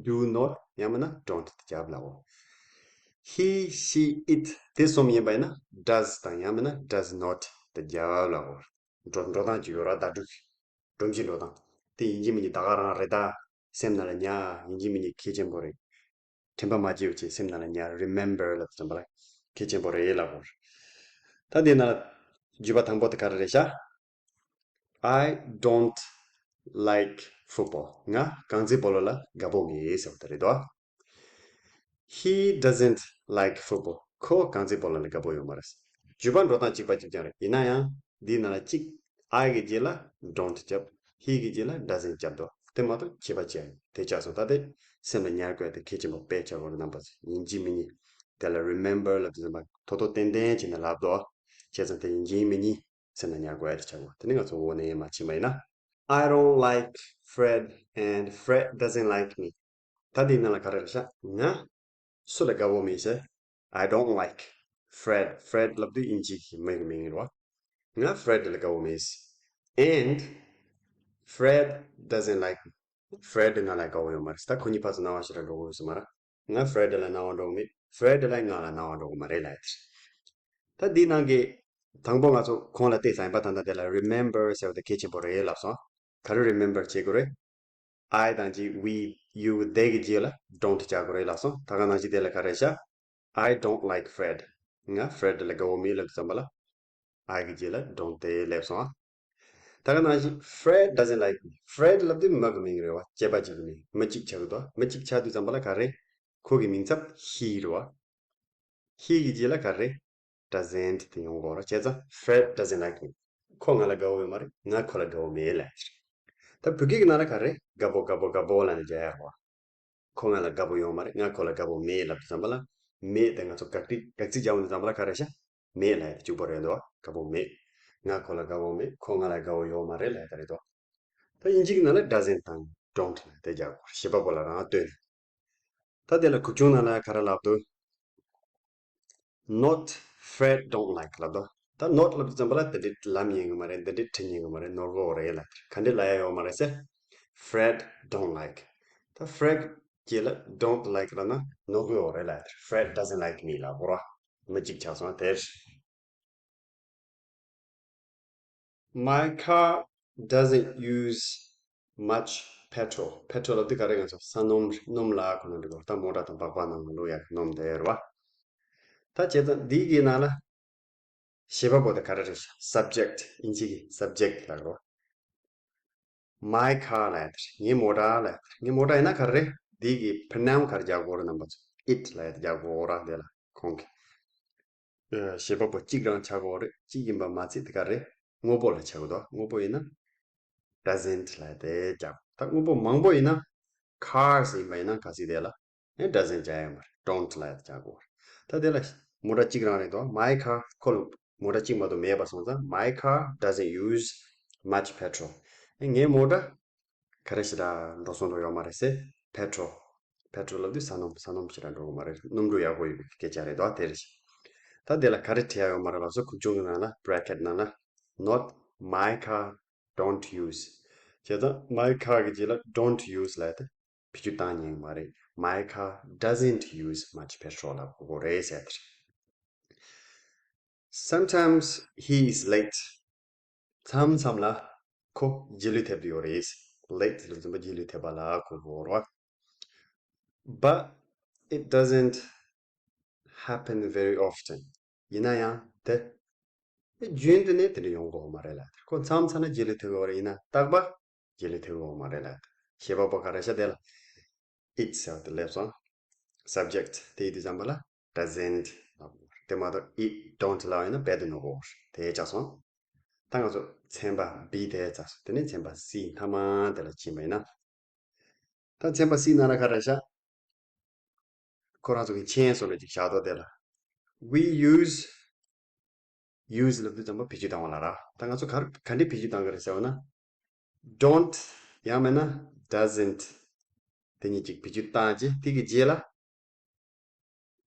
do not ཡང་མིན་ན་don't རྒྱབ་ལབ་དགོས། He, she, it དེ་གསུམ་ཡིན་པ་ཡིན་ན་does དང་ཡང་མིན་ན་does not དེ་རྒྱབ་ལབ་དགོས། འགྲོ་འགྲོ་སྟངས་ཅིག་ཡོད་ར། བརྡ་སྤྲོད་ཀྱི་སྒྲོམ་གཞི་འགྲོ་སྟངས་དེ་ཡིན་གཅིག་མིན་གཅིག་ད་ག་རང་རེད། ད་སེམས་ནང་ལ་ཉར། ཡིན་གཅིག་མིན་གཅིག་གལ་ཆེན་པོ་རེད། དྲན་པ་མ་བརྗེད་པ་བྱས་སེམས་ནང་ལ་ཉར། remember ལབ་དུས་ཙམ་པ་ལ་གལ་ཆེན་པོ་རེད་ལབ་དགོས། ད་དེ་ནང་ལ་བརྗོད་པ་དང་པོ་དེ་ག་རེ་རེད་ཤག I don't like football. ང་རྐང་རྩེད་སྤོ་ལོ་ལ་དགའ་པོ་མེད་ཟེར་བ་དེ་རེད་དོ། He doesn't like football. ཁོ་རྐང་རྩེད་སྤོ་ལོ་ལ་དགའ་པོ་ཡོད་མ་རེད། བརྗོད་པ་འགྲོ་སྟངས་གཅིག་པ་གཅིག་རྐྱང་རེད། ཡིན་ན་ཡང་འདིའི་ནང་ལ་གཅིག I གི་རྗེས་ལ་don't རྒྱབ། He གི་རྗེས་ལ་doesn't རྒྱབ་འདུག་དེ་མ་གཏོགས་ཁྱད་པར་ཅི་ཡང་ཡོད། དེ་ཆགས་སོང་། ད་དེ་སེམས་ལ་ཉར་དགོས་ཡ་དེ་གལ་ཆེན་པོ་དཔེ་ཆགས་ཡོད་རེད། རྣམ་པ་ཚོ་ཡིན་གཅིག་མིན་གཉིས་དེ་ལ་remember ལབ་དུས་ཙམ་པ་ཐོག་ཐོག་ཏན་ཏན་བྱས་ནས་ལབ་དོ། བྱས་ཙང་དེ་ཡིན་གཅིག་མིན་གཉིས་སེམས་ལ་ཉར་དགོས་ཡ་དེ་ཆགས་ཡོད། དེ་ནི་ང་ཚོ་འོག་ནས་མར་ཕྱིན་པ་ཡིན་ན། I don't like Fred and Fred doesn't like me. ད་འདིའི་ནང་ལ་ག་རེ་རེད་ཤག་ང་སུ་ལ་དགའ་པོ་མེད་ཟེར། I don't like Fred. Fred ལབ་དུས་དབྱིན་ཇི་གི་མི་གི་མིང་རེད་བ། ང་Fred ལ་དགའ་པོ་མེད། And Fred doesn't like me. Fred ང་ལ་དགའ་པོ་ཡོད་མ་རེད། ད་ཁོ་གཉིས་ཕར་ཚུར་སྣང་བ་ཞེ་དྲག་འགྲོ་གི་ཡོད་ས་མ་རེད། ང་Fred ལ་སྣང་བ་འགྲོ་གི་མེད། Fred ལ་ང་ལ་སྣང་བ་འགྲོ་གི་མ་རེད་ལབ་ཡ་དེ་རེད། ད་འདིའི་ནང་གི་དང་པོ་ང་ཚོ་གོང་ལ་བལྟས་ཚར་ཡིན་པ། ད་ལྟ་དེ་ལ་remember ཟེར་བ་དེ་གལ་ཆེན་པོ་རེད་ལབ་སོང་། ག་རེ་remember བྱེད་དགོས་རེད། I དང་གཅིག we, you, they གི་རྗེས་ལ་don't རྒྱག་དགོས་རེད་ལབ་སོང་། ད་ག་ནང་བཞིན་དེ་ལ་ག་རེ་བྱ། I don't like Fred. ང་Fred ལ་དགའ་པོ་མེད་ལབ་དུས་ཙམ་པ་ལ་I གི་རྗེས་ལ་don't དེ་སླེབས་སོང་ཨ། ད་ག་ནང་བཞིན་Fred doesn't like me. Fred ལབ་དུས་མི་གི་མིང་རེད་བ། སྐྱེས་པ་གཅིག་གི་མིང་། མི་གཅིག་ཆགས་ཀྱི་འདུག་མི་གཅིག་ཆགས་དུས་ཙམ་པ་ལ་ག་རེ། ཁོ་གི་མིང་ཚབ་he རེད་བ། He གི་རྗེས་ལ་ག་རེ། doesn't དེ་ཡོང་དགོས་རེད། བྱས་ཙང་Fred doesn't like me. ཁོ་ང་ལ་དགའ་པོ་ཡོད་མ་རེད། ང་ཁོ་ལ་དགའ་པོ་མེད་ལབ་ཡ་དེ་རེད། ད་བོད་སྐད་ཀྱི་ནང་ལ་ག་རེ། དགའ་པོ་དགའ་པོ་དགའ་པོ་ལབ་ནས་རྒྱག་ཡ་རེད་བ། ཁོ་ང་ལ་དགའ་པོ་ཡོད་མ་རེད། ང་ཁོ་ལ་དགའ་པོ་མེད་ལབ་དུས་ཙམ་པ་ལ། མེད་དེ་ང་ཚོ་དགག་སྒྲ་དགག་ཚིག་རྒྱག་འོང་དུས་ཙམ་པ་ལ་ག་རེ་བྱ། མེད་ལབ་ཡ་དེ་གཅིག་པོ་རེད་འདུག་བ། དགའ་པོ་མེད། ང་ཁོ་ལ་དགའ་པོ་མེད། ཁོ་ང་ལ་དགའ་པོ་ཡོད་མ་རེད་ལབ་ཡ་དེ་རེད་འདུག་ད་དབྱིན་ཇི་གི་ནང་ལ་doesn't དང་don't ལབ་དེ་རྒྱག་དགོས། བྱེད་པ་པོ་ལ་རང་ལྟོས་ནས། ད་དེ་ལ་གུག་ཆུང་ནང་ལ་ག་རེ་ལབ་འདུག Not Fred don't like ལབ་འདུག་ད་not ལབ་དུས་ཙམ་པ་ལ་འདི་འདྲའི་ལབ་ཉན་གི་མ་རེད། འདི་འདྲའི་བྲིས་ཉན་གི་མ་རེད། ནོར་གོ་རེད་ལབ། ག་འདྲའི་ལབ་ཡ་ཡོད་མ་རེད་ཟེར། Fred don't like. ད་Fred་རྗེས་ལ་don't like་ལབ་ན་ནོར་གི་ཡོད་རེད་ལབ་ཡ་དེ་རེད། Fred doesn't like me་ལབ་དགོས་ར། མི་གཅིག་ཆགས་སོང་དེ་རེད། My car doesn't use much petrol. Petrol་ལབ་དུས་ག་རེ་ང་ཚོ་ས་སྣུམ་སྣུམ་ལབ་ཁོ་ན་འགྲིག་གོ། ད་མོ་ཊ་དང་སྦག་སྦག་ནང་ལ་བླུག་ཡག་གི་སྣུམ་དེ་རེད་བ། ད་བྱས་ཙང་འདི་གི་ནང་ལ་བྱེད་པ་པོ་དེ་ག་རེ་རེད། Subject། ཨིན་ཇི་གི་subject་ལབ་རོ། My car་ལབ་ཡ་དེ་རེད། ངའི་མོ་ཊ་ལབ་ཡ་དེ་རེད། ངའི་མོ་ཊ་ཡིན་ན་ག་རེ་རེད། འདི་གི་pronoun་ག་རེ་རྒྱག་དགོས་རེད། རྣམ་པ་ཚོ་it་ལབ་ཡ་དེ་རྒྱག་དགོས་ར། དེ་ལ་ཁོང་གི་བྱེད་པ་པོ་གཅིག་རང་ཆགས་ཀྱི་ཡོད་རེད། གཅིག་ཡིན་པ་མ་ཚད་དེ་ག་རེ་དངོས་པོ་ལ་ཆགས་ཀྱི་འདུག་དངོས་པོ་ཡིན་ན་doesn't་ལབ་དེ་རྒྱག་ད་དངོས་པོ་མང་པོ་ཡིན་ན་cars་ཡིན་པ་ཡིན་ན་ག་ཚིག་དེ་ལ་ཨེ་doesn't་རྒྱག་ཡ་མ་རེད། don't་ལབ་དེ་རྒྱག་དགོས་རེད། ད་དེ་ལ་མོ་ཊ་གཅིག་རང་རེད་དོ། My car་ཁོ་ལ་མོ་ཊ་གཅིག་མ་གཏོགས་མེད་པ་སོང་ཙང་my car doesn't use much petrol། ཨེ་ངའི་མོ་ཊ་ག་རེ་ཞེ་དྲག་འགྲོ་སོང་འགྲོ་ཡོད་མ་རེད་ཟེར། Petrol། Petrol་ལབ་དུས་ས་སྣུམ། ས་སྣུམ་ཞེ་དྲག་འགྲོ་གི་མ་རེད། སྣུམ་འགྲོ་ཡག་པོ་ཡོད་པའི་སྐད་ཆ་རེད་དོ། དེ་རེད། ད་དེ་ལ་ག་རེ་བྲིས་ཡ་ཡོད་མ་རེད་ལབ་སོ། ཁུག་ཆུང་གི་ནང་ལ་bracket་ནང་ལ་not my car, don't use། བྱས་ཙང་my car་གི་རྗེས་ལ་don't use་ལབ་དེ་བེད་སྤྱོད་བཏང་ཉན་གི་མ་རེད། My car doesn't use much petrol་ལབ་དགོས་རེད་ཟེར་དེ་རེད། Sometimes he is late. མཚམས་མཚམས་ལ་ཁོ་རྗེས་ལུས་ཐེབས་ཀྱི་ཡོད་རེད། Late་ལབ་དུས་ཙམ་པ་རྗེས་ལུས་ཐེབས་པ་ལ་གོ་དགོས་རེད། But it doesn't happen very often. ཡིན་ན་ཡང་དེ་རྒྱུན་དུ་ནས་དེ་འདྲ་ཡོང་གི་ཡོད་མ་རེད་ལབ། ཁོ་མཚམས་མཚམས་ལ་རྗེས་ལུས་ཐེབས་ཀྱི་ཡོད་རེད། ཡིན་ན་རྟག་པ་རྗེས་ལུས་ཐེབས་ཀྱི་ཡོད་མ་རེད་ལབ། བྱེད་པ་པོ་ག་རེ་ཤ་དེ་ལ་it་ཟེར་བ་དེ་སླེབས་སོང་། Subject་དེ་ཡིན་དུས་ཙམ་པ་ལ་doesn't་ལབ་དགོས་རེད། དེ་མ་གཏོགས་it don't་ལབ་ཡིན་ན་རྦད་དེ་ནོར་གི་ཡོད་རེད། དེ་ཆགས་སོང་། ད་ང་ཚོ་ཚན་པ་B་དེ་ཚར་སོང་། དེ་ནས་ཚན་པ་C་མཐའ་མ་དེ་ལ་ཕྱིན་པ་ཡིན་ན། ད་ཚན་པ་C་ནང་ལ་ག་རེ་བཞག་ཁོ་རང་ཚོ་གི་མཆན་བཟོ་འདྲ་ཅིག་བཞག་འདུག་དེ་ལ། We use, use་ལབ་དུས་ཙམ་པ་བེད་སྤྱོད་བཏང་བ་ལ་ར། ད་ང་ཚོ་ག་རེ་ག་འདྲས་བེད་སྤྱོད་བཏང་གི་རེད་ཟེར་བ་ན། Don't་ཡང་མིན་ན་doesn't་དེ་གཉིས་ཅིག་བེད་སྤྱོད་བཏང་རྗེས་དེ་གི་རྗེས་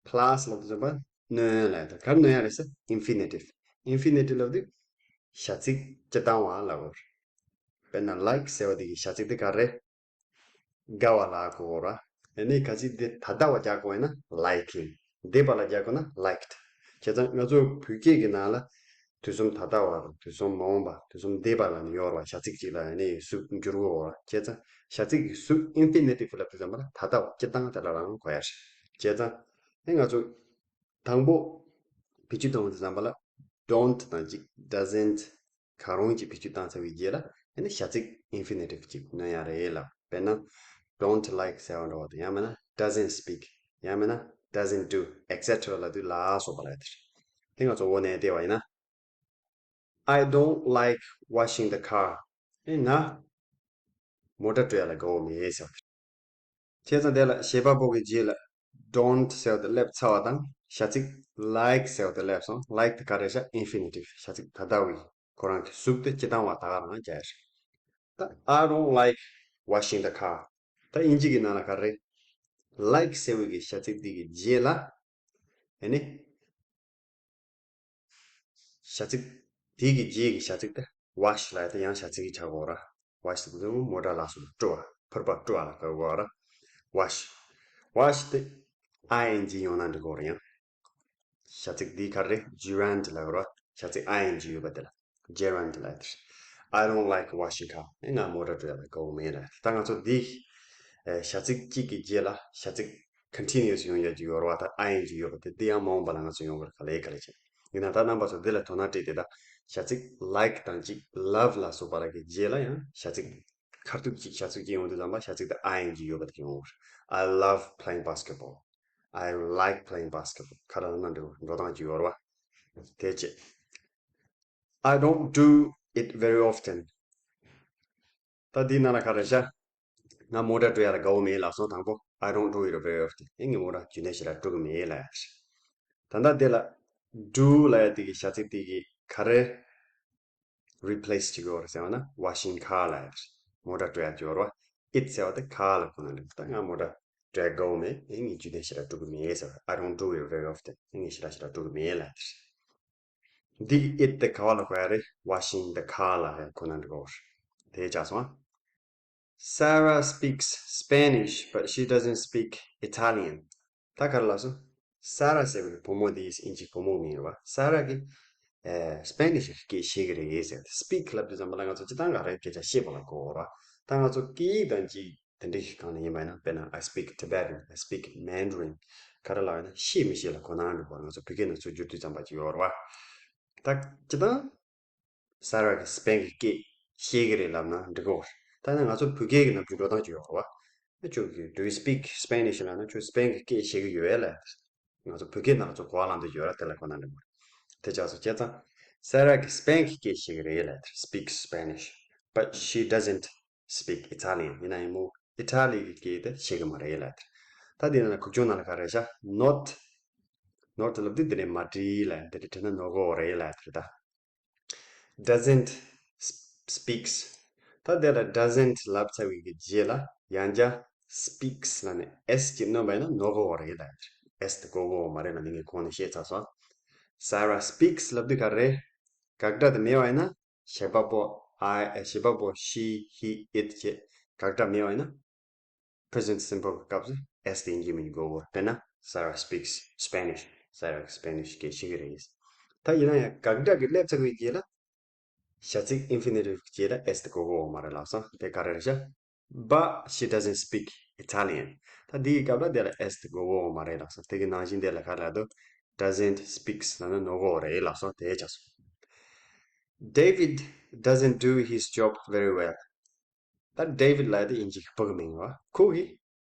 ལ་plus་ལབ་དུས་ཙམ་པ་སྣོན་ལབ་ཡ་ད་ག་རེ་སྣོན་ཡ་རེད་ཟེར། Infinitive། Infinitive་ལབ་དུས་བྱ་ཚིག་སྤྱིར་བཏང་བ་ལབ་དགོས་རེད། དཔེར་ན་like་ཟེར་བ་དེ་གི་བྱ་ཚིག་དེ་ག་རེ་དགའ་བ་ལ་གོ་ར། ཨ་ནི་གལ་སྲིད་འདི་ད་ལྟ་བ་རྒྱག་དགོས་ན་liking། འདས་པ་ལ་རྒྱག་དགོས་ན་liked། བྱས་ཙང་ང་ཚོ་བོད་སྐད་ཀྱི་ནང་ལ་དུས་གསུམ་ད་ལྟ་བ་དང་དུས་གསུམ་མ་འོངས་པ། དུས་གསུམ་འདས་པ་ལ་ནི་ཡོད་ར། བྱ་ཚིག་ཅིག་ལ་ཨ་ནི་གཟུགས་འགྱུར་བ་ཡོད་ར། བྱས་ཙང་བྱ་ཚིག་གི་གཟུགས་infinitive་ལབ་དུས་ཙམ་པ་ལ་ད་ལྟ་བ་སྤྱིར་བཏང་དེ་ལ་རང་གོ་ཡ་རེད། བྱས་ཙང་ཨེ་ང་ཚོ་དང་པོ་བེད་སྤྱོད་གཏོང་དུས་ཙམ་པ་ལ་don't་དང་གཅིག doesn't་གང་རུང་གཅིག་བེད་སྤྱོད་བཏང་ཚར་བའི་རྗེས་ལ་ཨ་ནི་བྱ་ཚིག་infinitive་གཅིག་སྣོན་ཡ་རེད་ལབ། དཔེར་ན་don't like་ཟེར་བ་འདྲ་བ་དང་། ཡང་མིན་ན་doesn't speak། ཡང་མིན་ན་doesn't do། et cetera་ལབ་དུས་ལ་སོགས་པ་ལ་དེ་རེད། དེ་ང་ཚོ་འོ་ནས་བལྟས་པ་ཡིན་ན། I don't like washing the car. ཨེ་ང་མོ་ཊ་བཀྲུ་ཡ་ལ་དགའ་བོ་མེད་ཟེར་བ་དེ་རེད། བྱས་ཙང་དེ་ལ་བྱེད་པ་པོ་གི་རྗེས་ལ་don't་ཟེར་བ་དེ་སླེབས་ཚར་བ་དང་བྱ་ཚིག་like་ཟེར་བ་དེ་སླེབས་སོང་། Like་དེ་ག་རེ་བྱ། Infinitive། བྱ་ཚིག་ད་ལྟ་བའི་ཁོ་རང་གི་གཟུགས་དེ་སྤྱིར་བཏང་བ་ད་ག་རང་རྒྱག་ཡ་རེད། ད་I don't like washing the car། ད་དབྱིན་ཇི་གི་ནང་ལ་ག་རེ། Like་ཟེར་བའི་གི་བྱ་ཚིག་དེ་གི་རྗེས་ལ་ཨེ་ནི། བྱ་ཚིག་དེ་གི་རྗེས་ཀྱི་བྱ་ཚིག་དེ་wash་ལབ་ཡ་དེ་ཡང་བྱ་ཚིག་གི་ཆགས་ཀྱི་ཡོད་ར། Wash་ཟེར་དུས་མོ་ཊ་ལ་སོགས་པ་བཀྲུ་བ། ཕུར་པ་བཀྲུ་བ་ལ་གོ་གི་ཡོད་ར། Wash། Wash་དེ་I N G་ཡོང་ན་འགྲིག་གི་ཡོད་ར། ཡང་བྱ་ཚིག་འདི་ག་རེ་རེད། Gerund་ལབ་ཡོད་ར། བྱ་ཚིག་I N G་ཡོད་པ་དེ་ལ་gerund་ལབ་ཡ་དེ་རེད། I don't like washing car། ཨེ་ང་མོ་ཊ་བཀྲུ་ཡ་ལ་དགའ་བོ་མེད་ལབ་ཡ་དེ། ད་ང་ཚོ་འདི་ཨེ་བྱ་ཚིག་གཅིག་གི་རྗེས་ལ་བྱ་ཚིག་continuous་ཡོང་ཡ་ཅིག་ཡོད་རེད་བ། ད་I N G་ཡོད་པ་དེ། དེ་ཡང་མ་འོངས་པ་ལ་ང་ཚོ་ཡོང་གི་རེད། ག་ལེ་ག་ལེ་བྱས། ཡིན་ན་ད་རྣམ་པ་ཚོ་འདི་ལ་དོ་སྣང་སྤྲད་དེ། ད་བྱ་ཚིག་like་དང་གཅིག love་ལ་སོགས་པ་ལ་གི་རྗེས་ལ་ཡང་བྱ་ཚིག་ཁ་ཐུག་གཅིག་བྱ་ཚིག་གཅིག་ཡོང་དུས་ཙམ་པ་བྱ་ཚིག་དེ་I N G་ཡོད་པ་དེ་ཡོང་གི་རེད། I love playing basketball. I like playing basketball. ཁ་ར་ན་འགྲོ་འགྲོ་སྟངས་ཅིག་ཡོད་རེད་བ། དེ་བྱས། I don't do it very often. ད་འདི་ནང་ལ་ག་རེ་བཞག་ང་མོ་ཊ་བཀྲུ་ཡ་ལ་དགའ་བོ་མེད་ལབ་སོང་། དང་པོ། I don't do it very often. ཨེ་ངས་མོ་ཊ་རྒྱུན་ལྡན་ཞེ་དྲག་བཀྲུ་གི་མེད་ལབ་ཡ་རེད། ད་ལྟ་འདི་ལ་do་ལབ་ཡ་དེ་གི་བྱ་ཚིག་དེ་གི་ག་རེ་replace་བྱེད་ཀྱི་ཡོད་རེད་ཟེར་བ་ན་washing car་ལབ་ཡ་རེད། མོ་ཊ་བཀྲུ་ཡ་ཅིག་ཡོད་རེད་བ། It་ཟེར་བ་དེ་car་ལ་གོ་ན་འགྲིག་ད་ང་མོ་ཊ་བཀྲུ་ཡ་དགའ་བོ་མེད། ཨེ་ངས་རྒྱུན་ལྡན་ཞེ་དྲག་བཀྲུ་གི་མེད་ཟེར་བ། I don't do it very often. ཨེ་ངས་ཞེ་དྲག་ཞེ་དྲག་བཀྲུ་གི་མེད་ལབ་ཡ་རེད། འདི་གི་it་དེ་ག་བ་ལ་གོ་ཡ་རེད། Washing the car་ལ་ཡང་ཁོ་ན་འགྲིག་གོ། དེ་ཆགས་སོང་ཨ། Sarah speaks Spanish, but she doesn't speak Italian. ད་ག་རེ་ལབ་སོང་། ས་ར་ཟེར་བའི་བུ་མོ་དེ་ཡིས་ཨིན་ཇིའི་བུ་མོ་མིང་རེད་བ། ས་ར་གིས་ཨེ་སྤེ་ནི་ཤི་སྐད་ཤེས་ཀྱི་རེད་ཟེར་ཏེ། སི་པིག་ལབ་དུས་ཙམ་པ་ལ་ང་ཚོ་སྤྱིར་བཏང་ག་རེ་སྐད་ཆ་བཤད་པ་ལ་གོ་བ་རེད་བ། ད་ང་ཚོ་སྐད་ཡིག་དང་ཅིག་དེ་འདྲའི་ཞིག་སྒང་ནས་ཡིན་པ་ཡིན་ན། དཔེར་ན། I speak Tibetan, I speak Mandarin. ག་རེ་ལབ་ཡིན་ན་ཤེས་མི་ཤེས་ལ་གོ་ན་འགྲིག་པ། ང་ཚོ་བོད་སྐད་ནང་ཚུར་བསྒྱུར་དུས་ཙམ་པ་ཅིག་ཡོད་རེད་བ། ད་སྤྱིར་བཏང་ས་ར་གིས་སྤེན་གྱི་སྐད་ཤེས་ཀྱི་རེད་ལབ་ན་འགྲིག་གོ། ད་ནི་ང་ཚོ་བོད་སྐད་ཀྱི་ནམ་རྒྱུན་འགྲོ་སྟངས་ཅིག་ཡོད་རེད་བ། ཨ་ཅོ་གིས Do you speak Spanish? ལབ་ན། ཁྱོད་སྤེན་གྱི་སྐད་ཤེས་ཀྱི་ཡོད་ལབ། ང་ཚོ་བོད་སྐད་ནང་ཚོ་གོ་བ་ལངས་དུས་ཡོད་ར། དེ་ལ་གོ་ན་འགྲིག་གོ། དེ་ཆགས་སོང་། བྱས་ཙང་ས་ར་གིས་སྤེན་གྱི་སྐད་ཤེས་ཀྱི་རེད་ལབ། Speak Spanish, but she doesn't speak Italian. ཡིན་ན་ཡང་མོ་ཨི་ཊ་ལི་གི་སྐད་དེ་ཤེས་ཀྱི་མ་རེད་ལབ། ད་དེ་ནང་ལ་ཁུག་ཀྱོག་ནང་ལ་ག་རེ་བཞག Not, not ལབ་དུས་དེ་ནས་མ་བྲིས་ལབ། དེ་ནས་བྲིས་ན་ནོར་གོ་རེད་ལབ་དེ་རེད་ད། Doesn't sp- speaks. ད་དེ་ལ་doesn't ལབ་ཚར་བའི་གི་རྗེས་ལ་ཡང་བསྐྱར་speaks ལབ་ནས་S ཅིག་སྣོན་པ་ཡིན་ན་ནོར་གོ་རེད་ལབ། S དེ་གོ་གོ་མ་རེད་ལབ་ནི་ངས་གོང་ནས་བཤད་ཚར་སོང་། Sarah speaks ལབ་དུས་ག་རེ། དགག་སྒྲ་དེ་མེད་པ་ཡིན་ན། བྱེད་པ་པོ་I, བྱེད་པ་པོ་she, he, it བྱས། དགག་སྒྲ་མེད་པ་ཡིན་ན། Present simple གི་སྐབས་སུ་S དེ་ཡིན་གཅིག་མིན་གཅིག་དགོས་གོ། དཔེར་ན། Sarah speaks Spanish. ས་ར་གིས་སྤེ་ནི་ཤི་སྐད་ཤེས་ཀྱི་རེད། ད་ཡིན་ན་ཡང་དགག་སྒྲ་གི་སླེབས་ཚར་བའི་རྗེས་ལ་བྱ་ཚིག་infinitive གི་རྗེས་ལ་S དེ་དགོས་གོ་མ་རེད་ལབ་སོང་། དེ་ག་རེ་རེད་ཤག But she doesn't speak Italian. ད་འདི་གི་སྐབས་ལ་དེ་ལ་S དེ་དགོས་གོ་མ་རེད་ལབ་སོང་། དེ་གི་ནང་བཞིན་དེ་ལ་ག་རེ་ལབ་འདུག Doesn't speaks ལབ་ན་ནོར་གོ་རེད་ལབ་སོང་། དེ་ཆགས་སོང་། David doesn't do his job very well. ད་David ལབ་ཡ་དེ་ཨིན་ཇི་གི་བུ་གི་མིང་རེད་བ། ཁོ་གིས་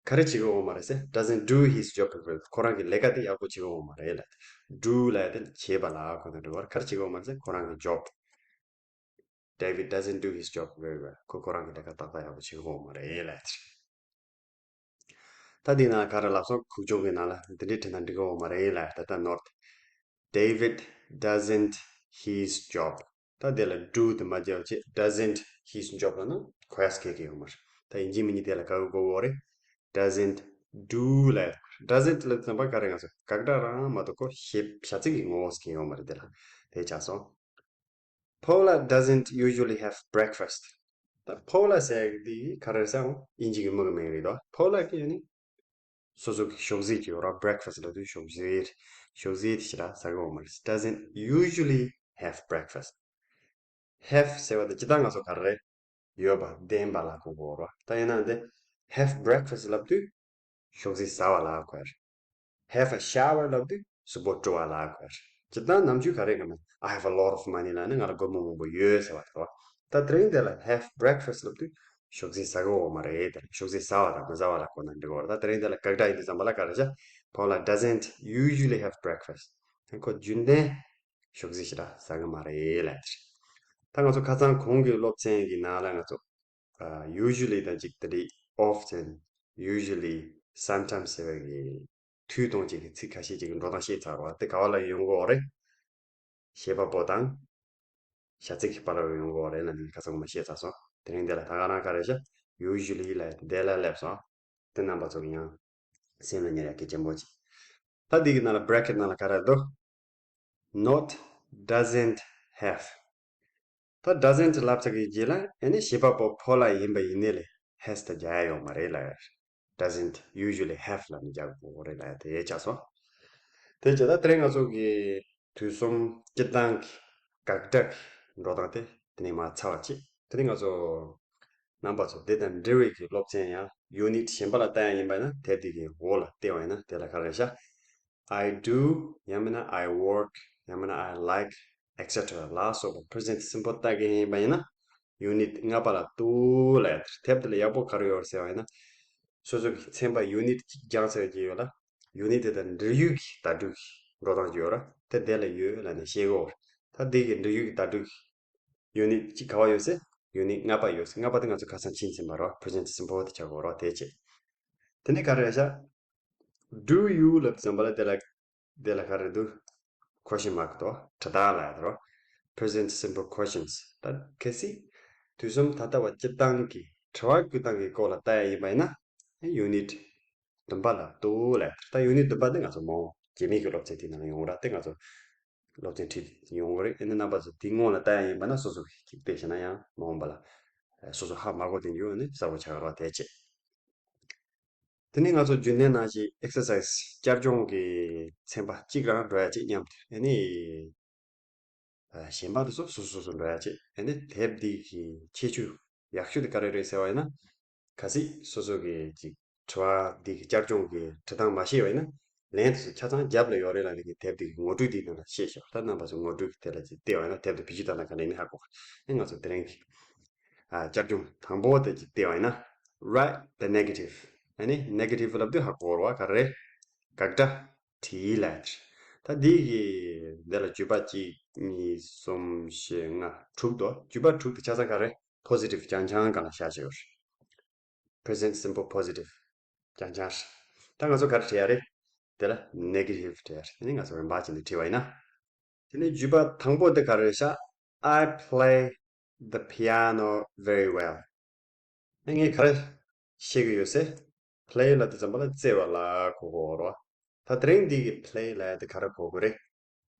ག་རེ་བྱེད་ཀྱི་ཡོད་མ་རེད་ཟེར། Doesn't do his job very well. ཁོ་རང་གི་ལས་ཀ་དེ་ཡག་པོ་བྱེད་ཀྱི་ཡོད་མ་རེད་ལབ། Do ལབ་ཡ་དེ་བྱེད་པ་ལ་གོ་ན་འགྲིག་གོ། ག་རེ་བྱེད་ཀྱི་ཡོད་མ་རེད་ཟེར། ཁོ་རང་གི་job. David doesn't do his job very well. ཁོ་ཁོ་རང་གི་ལས་ཀ་ཏག་ཏག་ཡག་པོ་བྱེད་ཀྱི་ཡོད་མ་རེད་ལབ། ད་འདི་ནང་ག་རེ་ལབ་སོང་། ཁུག་ཀྱོག་གི་ནང་ལ་འདི་འདྲའི་བྲིས་ན་འགྲིག་གི་ཡོད་མ་རེད་ལབ། ད་ལྟ་Not. David doesn't his job. ད་དེ་ལ་do དེ་མ་བརྒྱབ་བྱས་doesn't his job ལབ་ན་གོ་ཡ་སྐད་ཀྱི་ཡོད་མ་རེད། ད་ཡིན་གཅིག་མིན་གཅིག་དེ་ལ་ག་གི་གོ་གོ་རེད། Doesn't do ལབ། Doesn't ལབ་ཙམ་པ་ག་རེ། ང་ཚོ་དགག་སྒྲ་རང་མ་གཏོགས་ཁོ་ཞེས་བྱ་ཚིག་གི་ངོ་བོ་ཟེར་མཁན་ཡོད་མ་རེད། དེ་ལ་དེ་ཆགས་སོང་། Paula doesn't usually have breakfast. ད་Paula ཟེར་ཡག་དེ་ག་རེ་ཟེར། ཨིན་ཇི་གི་མི་གི་མིང་རེད་དོ། Paula གི་ཡོད་ནི་སོ་སོ་གི་ཞོགས་ཟས་ཀྱི་ཡོད་ར། Breakfast ལབ་དུས་ཞོགས་ཟས། ཞོགས་ཟས་དེ་ཞེ་དྲག་ཟ་གི་ཡོད་མ་རེད། Doesn't usually have breakfast. Have ཟེར་བ་དེ་སྤྱིར་བཏང་ང་ཚོ་ག་རེ་རེད། ཡོད་པ་ལྡན་པ་ལ་གོ་གོ་ར། ད་ཡིན་ན་འདི་have breakfast ལབ་དུས་ཞོགས་ཟས་ཟ་བ་ལ་གོ་ཡ་རེད། Have a shower ལབ་དུས་གཟུགས་པོ་བཀྲུ་བ་ལ་གོ་ཡ་རེད། སྤྱིར་བཏང་ནམ་རྒྱུན་ག་རེ་ག་མེད། I have a lot of money ལབ་ན་ང་ལ་སྒོར་མོ་མང་པོ་ཡོད་ཟེར་བ་རེད་བ། ད་དེ་རིང་འདི་ལ་have breakfast ལབ་དུས་ཞོགས་ཟས་ཟ་གི་ཡོད་མ་རེད། དེ་ཞོགས་ཟས་ཟ་བ་དང་མི་ཟ་བ་ལ་གོ་ན་འགྲིག་གི་རེད། ད་དེ་རིང་འདི་ལ་དགག་སྒྲ་ཡིན་དུས་ཙམ་པ་ལ་ག་རེ་བྱ། Paula doesn't usually have breakfast. ཁོ་རྒྱུན་ལྡན་ཞོགས་ཟས་ཞེ་དྲག་ཟ་གི་མ་རེད་ལབ་དེ་རེད། ད་ང་ཚོ་ཁ་སང་གོང་གི་སློབ་ཚན་གྱི་ནང་ལ་ང་ཚོ་ཨ། usually དང་གཅིག་དེ་འདྲའི་often, usually, sometimes ཟེར་བའི་དུས་དང་གཅིག་གི་ཚིག་ཁ་ཤས་ཅིག་གི་འགྲོ་སྟངས་བཤད་ཚར་བ་དེ་ག་བ་ལ་ཡོང་གི་ཡོད་རེད། བྱེད་པ་པོ་དང་བྱ་ཚིག་གི་བར་ལ་ཡོང་གི་ཡོད་རེད་ལབ་ནས་ཁ་སང་ངོ་མ་བཤད་ཚར་སོང་། དེ་རིང་འདི་ལ་ད་ག་རང་ག་རེ་བྱ། usually ལབ་དེ་ལ་སླེབས་སོང་། དེ་རྣམ་པ་ཚོ་གི་ཡང་སེམས་ལ་ཉར་ཡག་གི་ཅན་པོ་ཅིག་ད་འདི་གི་ནང་ལ་bracket ནང་ལ་ག་རེ་འདུག Not, doesn't have. ད་doesn't ལབ་ཚར་གི་རྗེས་ལ་ཨེ་ནི་བྱེད་པ་པོ་Paula ཡིན་པ་ཡིན་ནའི་ལས་has དེ་རྒྱག་ཡ་ཡོད་མ་རེད་ལབ་ཡ། Doesn't usually have ལབ་ནས་རྒྱག་དགོས་རེད་ལབ་ཡ་དེ་ཆགས་སོང་། དེ་བྱས་ད་དེ་རིང་ང་ཚོ་གི་དུས་གསུམ་སྤྱིར་བཏང་གི་དགག་སྒྲ་གི་འགྲོ་སྟངས་དེ་དེ་ནས་མར་ཚར་བ་བྱེད། དེ་ནས་ང་ཚོ་རྣམ་པ་ཚོ་འདི་དང་འབྲེལ་བའི་གི་སློབ་ཚན་ཡང་unit གཞན་པ་ལ་བལྟ་ཡ་ཡིན་པ་ཡིན་ན་དེབ་འདི་གི་འོག་ལ་བལྟས་པ་ཡིན་ན་དེ་ལ་ག་རེ་བྱ། I do ཡང་མིན་ན་I work ཡང་མིན་ན་I like et cetera ལ་སོགས་པ་present simple ལྟ་གི་ཡིན་པ་ཡིན་ན་unit ལྔ་པ་ལ་ལྟོས་ལབ་ཡ་དེ་རེད། དེབ་འདི་ལ་ཡག་པོ་ག་རེ་ཡོད་ཟེར་བ་ཡིན་ན་སོ་སོ་གི་ཚན་པ་unit གཅིག་སྦྱངས་ཚར་གྱི་ཡོད་ལ། unit དེ་དང་འབྲེལ་ཡོད་ཀྱི་བརྡ་སྤྲོད་ཀྱི་འགྲོ་སྟངས་ཅིག་ཡོད་ར། དེ་དེ་ལ་ཡོད་ལབ་ནས་ཤེས་དགོས། ད་འདི་གི་འབྲེལ་ཡོད་ཀྱི་བརྡ་སྤྲོད་ཀྱི་unit གཅིག་ག་བ་ཡོད་ཟེར། unit ལྔ་པ་ཡོད་ཟེར། ལྔ་པ་དེ་ང་ཚོ་ཁ་སང་ཕྱིན་ཟིན་པ་ར། present simple དེ་ཆགས་དགོས་ར། དེ་བྱེད། དེ་ནས་ག་རེ་བྱ། Do you ལབ་ཙམ་པ་ལ་དེ་ལ་དེ་ལ་ག་རེ་འདུག question mark དོ། དྲི་རྟགས་ལ་ཡ་དོ། present simple questions ད་གལ་སྲིད་དུས་གསུམ་ད་ལྟ་བ་སྤྱིར་བཏང་གི་དྲི་བ་བཀོད་སྟངས་ཀྱི་སྐོར་ལ་ལྟ་ཡ་ཡིན་པ་ཡིན་ན་unit བདུན་པ་ལ་ལྟོས་ལབ་ཡ། ད་unit བདུན་པ་དེ་ང་ཚོ་མ་འོངས་རྗེས་མའི་གི་སློབ་ཚན་དེའི་ནང་ལ་ཡོང་ར། དེ་ང་ཚོ་སློབ་ཚན་ཁྲིད་ཡོང་གི་རེད། ཨ་ནི་རྣམ་པ་ཚོ་དེའི་སྔོན་ལ་ལྟ་ཡ་ཡིན་པ་ན་སོ་སོ་གི་དཔེ་བཞག་ན་ཡང་མ་འོངས་པ་ལ་ སོ་སོ་ཧ་མ་གོ་དེ་འགྱུར་ནི་གསལ་པོ་ཆགས་རོགས་དེ་བྱེད། དེ་ནས་ང་ཚོ་རྒྱུན་ལྡན་ནང་བཞིན་ཨེག་སར་སའི་ཛི་བསྐྱར་སྦྱོང་གི་ཚན་པ་གཅིག་རང་འགྲོ་ཡ་གཅིག་མཉམ་དུ་ཨ་ནི། གཞན་པ་དེ་ཚོ་སོ་སོ་སོ་སོ་འགྲོ་ཡ་བྱེད། ཨ་ནི་དེབ་འདི་གི་ཁྱད་ཆོས་ཡག་ཤོས་དེ་ག་རེ་རེད་ཟེར་བ་ཡིན་ན། གལ་སྲིད་སོ་སོ་གི་ཅིག་དྲི་བ་འདི་གི་བསྐྱར་སྦྱོང་གི་འབྲི་སྟངས་མ་ཤེས་པ་ཡིན་ན། ལན་དེ་ཚོ་ཆ་ཚང་རྒྱབ་ལ་ཡོད་རེད་ལབ་ནས་ཀྱི་དེབ་འདི་གི་ངོ་སྤྲོད་འདི་ནང་ལ་ཤེས་ཤོག་ད་རྣམ་པ་ཚོ་ངོ་སྤྲོད་ཀྱི་དེ་ལ་ཅིག་བལྟས་པ་ཡིན་ན་དེབ་དེ་བེད་སྤྱོད་བཏང་ན་ག་ནས་ནི་ཧ་གོ། ཨ་ནི་ང་ཚོ་དེ་རིང་གི་ཨ་བསྐྱར་སྦྱོང་དང་པོ་དེ་ཅིག་བལྟས་པ་ཡིན་ན། Write the negative. ཨ་ནི་ནེ་གེ་ཊིབ་ལབ་དུས་ཧ་གོ་རོགས་ག་རེ། དགག་སྒྲ་བྲིས་ལབ་ཡ་དེ་རེད། ད་འདི་གི་འདི་ལ་བརྗོད་པ་གཅིག་གཉིས་གསུམ་བཞི་ལྔ་དྲུག་འདུག་བརྗོད་པ་དྲུག་དེ་ཆ་ཚང་ག་རེ། པོ་སི་ཊིབ་རྐྱང་རྐྱང་སྒང་ལ་བཞག་བྱས་ཡོད་རེད། Present simple positive རྐྱང་རྐྱང་རེད། ད་ང་ཚོ་ག་རེ་བྲིས་ཡ་རེད། དེ་ལ་ནེ་གེ་ཊིབ་བྲིས་ཡ་རེད། དེ་ནི་ང་ཚོ་རིམ་པ་བྱས་ནས་བྲིས་པ་ཡིན་ན། དེ་ནས་བརྗོད་པ་དང་པོ་དེ་ག་རེ་རེད་ཤག I play the piano very well. ངས་ག་རེ་བཤད་ཀྱི་ཡོད་ཟེར། པི་ལེ་ལབ་དུས་ཙམ་པ་ལ་རྩེ་བ་ལ་གོ་གི་ཡོད་རེད་བ། ད་དེ་རིང་འདི་གི་པི་ལེ་ལབ་ཡ་དེ་ག་རེ་གོ་གི་རེད།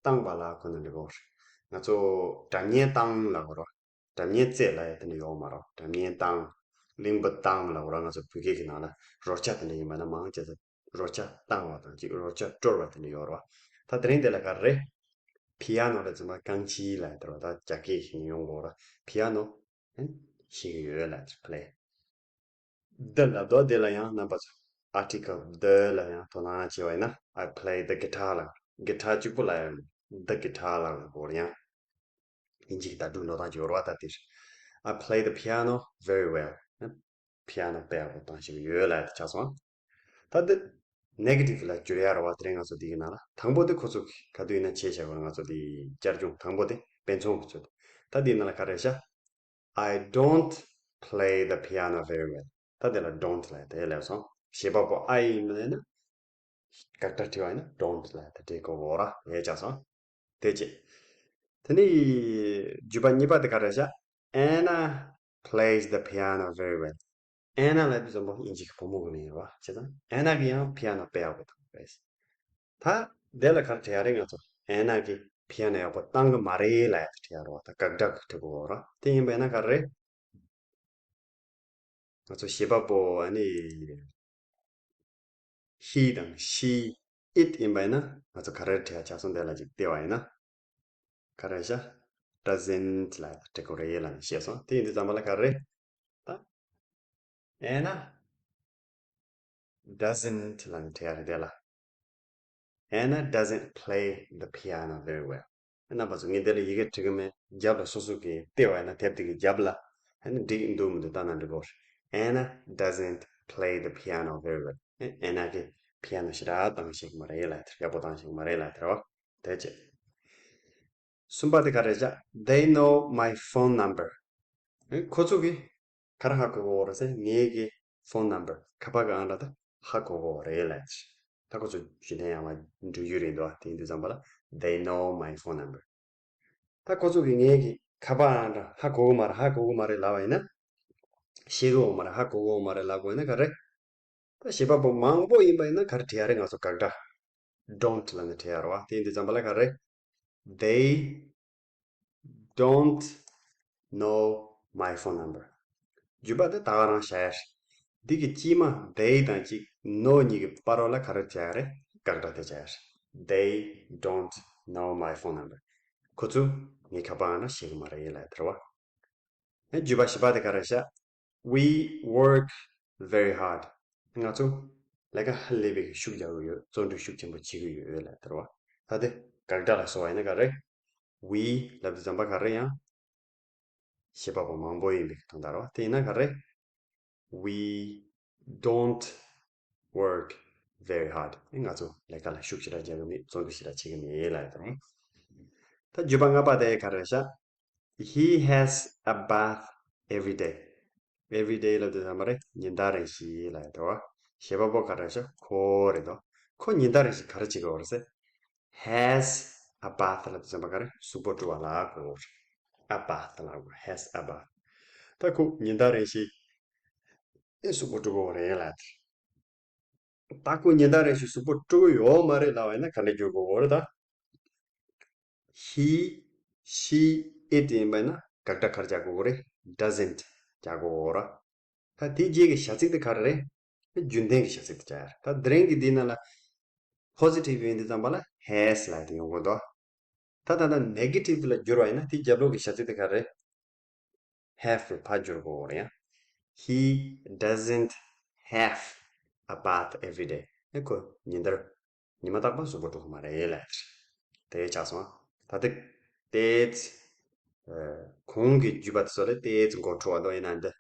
བཏང་བ་ལ་གོ་ན་འགྲིག་གི་རེད། ང་ཚོ་སྒྲ་སྙན་བཏང་ལབ་ཀྱི་རེད་བ། སྒྲ་སྙན་རྩེ་ལབ་ཡ་དེ་འདྲ་ཡོད་མ་རེད། སྒྲ་སྙན་བཏང་། གླིང་བུ་བཏང་ལབ་ཀྱི་རེད་བ། ང་ཚོ་བོད་སྐད་ཀྱི་ནང་ལ་རོལ་ཆ་དེ་འདྲ་ཡིན་པ་ན་མང་ཆེ་ས་རོལ་ཆ་བཏང་བ་དང་གཅིག་རོལ་ཆ་དཀྲོལ་བ་དེ་འདྲ་ཡོད་རེད་བ། ད་དེ་རིང་དེ་ལ་ག་རེ་རེད། པི་ཡ་ནོ་ལ་ཚུར་མ་རྐང་ཕྱིས་ལ་དེར་བ་ད་རྒྱ་སྐད་ཞིག་ཡོང་གོ་ར། པི་ཡ་ནོ། ཨན། ཤེས་ཀྱི་ཡོད་ལ་དེར་པི་ལེ། ད་ལ་དོ་དེ་ལ་ཡང་རྣམ་པ་ཚོ་ཨར་ཊི་ཀལ་the ལ་ཡང་དོ་སྣང་བྱས་པ་ཡིན་ན། I play the guitar ལ་གི་ཊར་གཅིག་པུ་ལ་ཡང་the guitar ལ་གོ་ར་ཡང་། དབྱིན་ཇི་གི་བརྡ་སྤྲོད་འགྲོ་སྟངས་ཀྱི་ཡོད་ར་བ་ད་དེར། I play the piano very well. པི་ཡ་ནོ་དཔེ་ཡག་པོ་བཏང་ཤེས་ཀྱི་ཡོད་ལ་དེ་ཆགས་སོང་། ད་འདི་ནེ་གེ་ཊིབ་ལ་བསྒྱུར་ཡ་ར་བ་དེ་རིང་ང་ཚོ་འདི་གི་ནང་ལ་དང་པོ་དེ་ཁོ་ཚོ་ག་དུས་ཡིན་ན་བྱས་བཞག་པ་ང་ཚོ་འདི་བསྐྱར་སྦྱོང་དང་པོ་དེ་དཔེ་མཚོན་གྱི་ཚུལ་དུ། ད་འདིའི་ནང་ལ་ག་རེ་ཤག I don't play the piano very well. ད་དེ་ལ་ཌོན་ཊི་ལ་དེ་ལས་སོང་བྱེད་པ་པོ་I ཡིན་ན། དགག་སྒྲ་བྲིས་པ་ཡིན་ན་ཌོན་ཊི་ལ་དེ་འབྲི་དགོས་ར་ཡས་ཆགས་སོང་། དེ་ཅི། དེ་ནི་བརྗོད་པ་གཉིས་པ་དེ་ག་རེ་ཤག Anna plays the piano very well. ཨན་ན་ལབ་དུས་ཙམ་པ་དབྱིན་ཇི་གི་བུ་མོ་གི་མིང་རེད་བ། བྱས་ཙང་ཨན་ན་གི་ཡང་པི་ཡ་ནོ་དཔེ་ཡག་པོ་བཏང་རེད། ད་དེ་ལ་ག་རེ་བྲིས་ཡ་རེད། ང་ཚོ་ཨན་ན་གི་པི་ཡ་ནོ་ཡག་པོ་བཏང་གི་མ་རེད་ལབ་ཡ་བྲིས་ཡ་རེད་བ། ད་དགག་སྒྲ་གི་བྲིས་དགོས་ར། དེ་ཡིན་པས་ན་ག་རེ་རེད། ང་ཚོ་བྱེད་པ་པོ་ཨ་ནི་ཧི་དང་ཤི་ཨིཊ་ཡིན་པ་ཡིན་ན་ང་ཚོ་ག་རེ་བྲིས་ཡ་ཆགས་སོང་། དེ་ལ་ཅིག་བལྟས་པ་ཡིན་ན། ག་རེ་ཤག་ཌ་ཛེན་ཊི་ལ་བྲིས་དགོས་རེད་ལབ་ནས་བཤད་སོང་། དེ་ཡིན་དུས་ཙམ་པ་ལ་ག་རེ་རེད། ད་ཨན་ན་ཌ་ཛེན་ཊི་ལབ་ནས་བྲིས་ཡ་རེད་དེ་ལ། Anna doesn't play the piano very well. རྣམ་པ་ཚོ་ངས་འདི་ལ་ཡི་གེ་བྲིས་གི་མེད། རྒྱབ་ལ་སོ་སོ་གིས་བལྟས་པ་ཡིན་ན་དེབ་དེ་གི་རྒྱབ་ལ་ཨ་ནི་འགྲིག་འདུག་མི་འདུག་ལྟ་ན་འགྲིག་གོ། Anna doesn't play the piano very well. ཨན་ན་གིས་པི་ཡ་ནོ་ཞེ་དྲག་བཏང་ཤེས་ཀྱི་མ་རེད་ལབ་དེ། ཡག་པོ་བཏང་ཤེས་ཀྱི་མ་རེད་ལབ་དེ་རེད་བ། དེ་བྱས། གསུམ་པ་དེ་ག་རེ་བྱ། They know my phone number. ཨེ། ཁོ་ཚོ་གིས་ག་རེ་ཧ་གོ་གོ་རེད་ཟེར། ངའི་གི་ཕོན་ནམ་བར་ཁ་པར་གི་ཨང་གྲངས་དེ་ཧ་གོ་གོ་རེད་ལབ། ད་ཁོ་ཚོ་ཞུ་ནས་ཡང་མ་འགྲོ་རྒྱུ་རེད་འདུག་དེ་ཡིན་དུས་ཙམ་པ་ལ། They know my phone number. ད་ཁོ་ཚོ་གིས་ངའི་གི་ཁ་པར་ཨང་གྲངས་ཧ་གོ་གི་མ་རེད། ཧ་གོ་གི་མ་རེད་ལབ་པ་ཡིན་ན། ཤེས་གི་ཡོད་མ་རེད། ཧ་གོ་གི་ཡོད་མ་རེད་ལབ་དགོས་ན་ག་རེ། ད་བྱེད་པ་པོ་མང་པོ་ཡིན་པ་ཡིན་ན་ག་རེ་བྲིས་ཡ་རེད། ང་ཚོ་དགག་སྒྲ་ཌོན་ཊི་ལབ་ནས་བྲིས་ཡ་རེད་བ། དེ་ཡིན་དུས་ཙམ་པ་ལ་ག་རེ། They don't know my phone number. བརྗོད་པ་དེ་ད་ག་རང་བྱ་ཡ་རེད། འདི་གི་དཀྱིལ་མ་they དང་གཅིག know གཉིས་ཀྱི་བར་བ་ལ་ག་རེ་བྱ་ཡ་རེད། དགག་སྒྲ་དེ་བྱ་ཡ་རེད། They don't know my phone number. ཁོ་ཚོས་ངའི་ཁ་པར་ཨང་གྲངས་ཤེས་གི་མ་རེད་ལབ་ཡ་དེ་རེད་བ། ཨེ། བརྗོད་པ་བཞི་པ་དེ་ག་རེ་བྱ། We work very hard. ང་ཚོ་ལས་ཀ་ཧ་ལས་པའི་ཤུགས་རྒྱག་གི་ཡོད། བརྩོན་འགྲུས་ཤུགས་ཆེན་པོ་བྱེད་ཀྱི་ཡོད་ལབ་དེ་རེད་བ། ད་དེ་དགག་སྒྲ་ལ་སོགས་པ་ཡིན་ན་ག་རེ། We ལབ་དུས་ཙམ་པ་ག་རེ་ཡང་བྱེད་པ་པོ་མང་པོ་ཡིན་པའི་དོན་དག་རེད་བ། དེ་ཡིན་ན་ག་རེ། We don't work very hard. ང་ཚོ་ལས་ཀ་ལ་ཤུགས་ཞེ་དྲག་རྒྱག་གི་མེད། བརྩོན་འགྲུས་ཞེ་དྲག་བྱེད་ཀྱི་མེད་ལབ་ཡ་དེ་རེད། ད་བརྗོད་པ་ལྔ་པ་དེ་ག་རེ་བྱ། He has a bath every day. Every day ལབ་དུས་ཙམ་པ་རེད། ཉིན་ལྟར་རེ་བཞིན་ལབ་ཡ་དེ་རེད་བ། བྱེད་པ་པོ་ག་རེ་བྱ། ཁོ་རེད་དོ། ཁོ་ཉིན་ལྟར་རེ་བཞིན་ག་རེ་བྱེད་ཀྱི་ཡོད་རེད་ཟེར། Has a bath ལབ་དུས་ཙམ་པ་ག་རེ། གཟུགས་པོ་བཀྲུ་བ་ལ་གོ། A bath ལ་གོ། Has a bath. ད་ཁོ་ཉིན་ལྟར་རེ་བཞིན་ཨེ་གཟུགས་པོ་བཀྲུ་གོ་རེད་ལབ། ད་ཁོ་ཉིན་ལྟར་རེ་བཞིན་གཟུགས་པོ་བཀྲུ་གི་ཡོད་མ་རེད་ལབ་པ་ཡིན་ན་ག་འདྲ་བརྗོད་དགོས་རེད་ད། He, she, it ཡིན་པ་ཡིན་ན་དགག་སྒྲ་ག་རེ་རྒྱག་དགོས་རེད། Doesn't. རྒྱག་དགོས་ར། ད་དེའི་རྗེས་ཀྱི་བྱ་ཚིག་དེ་ག་རེ་རེད། རྒྱུན་ལྡན་གྱི་བྱ་ཚིག་དེ་རྒྱག་ཡ་རེད། ད་དེ་རིང་གི་འདི་ནང་ལ་positive ཡིན་དུས་ཙམ་པ་ལ་has ལབ་དེ་ཡོང་གི་འདུག་ད་ད་ལྟ་negative ལ་བསྒྱུར་བ་ཡིན་ན་དེའི་རྒྱབ་ལོགས་ཀྱི་བྱ་ཚིག་དེ་ག་རེ་རེད། have ལ་ཕར་བསྒྱུར་དགོས་རེད་ཡ། He doesn't have a bath every day. ཨེ་ཁོ་ཉིན་ལྟར་ཉི་མ་རྟག་པར་གཟུགས་པོ་འཁྲུ་གི་མ་རེད་ལབ་ཡ་དེ་ཆགས་སོང་། ད་དེ་ཏོག་ཙམ་གོང་གི་བརྗོད་པ་དེ་ཚོ་ལས་ཏོག་ཙམ་མགོ་འཁྲུ་བ་འདུག་ཡིན་ན་འདི་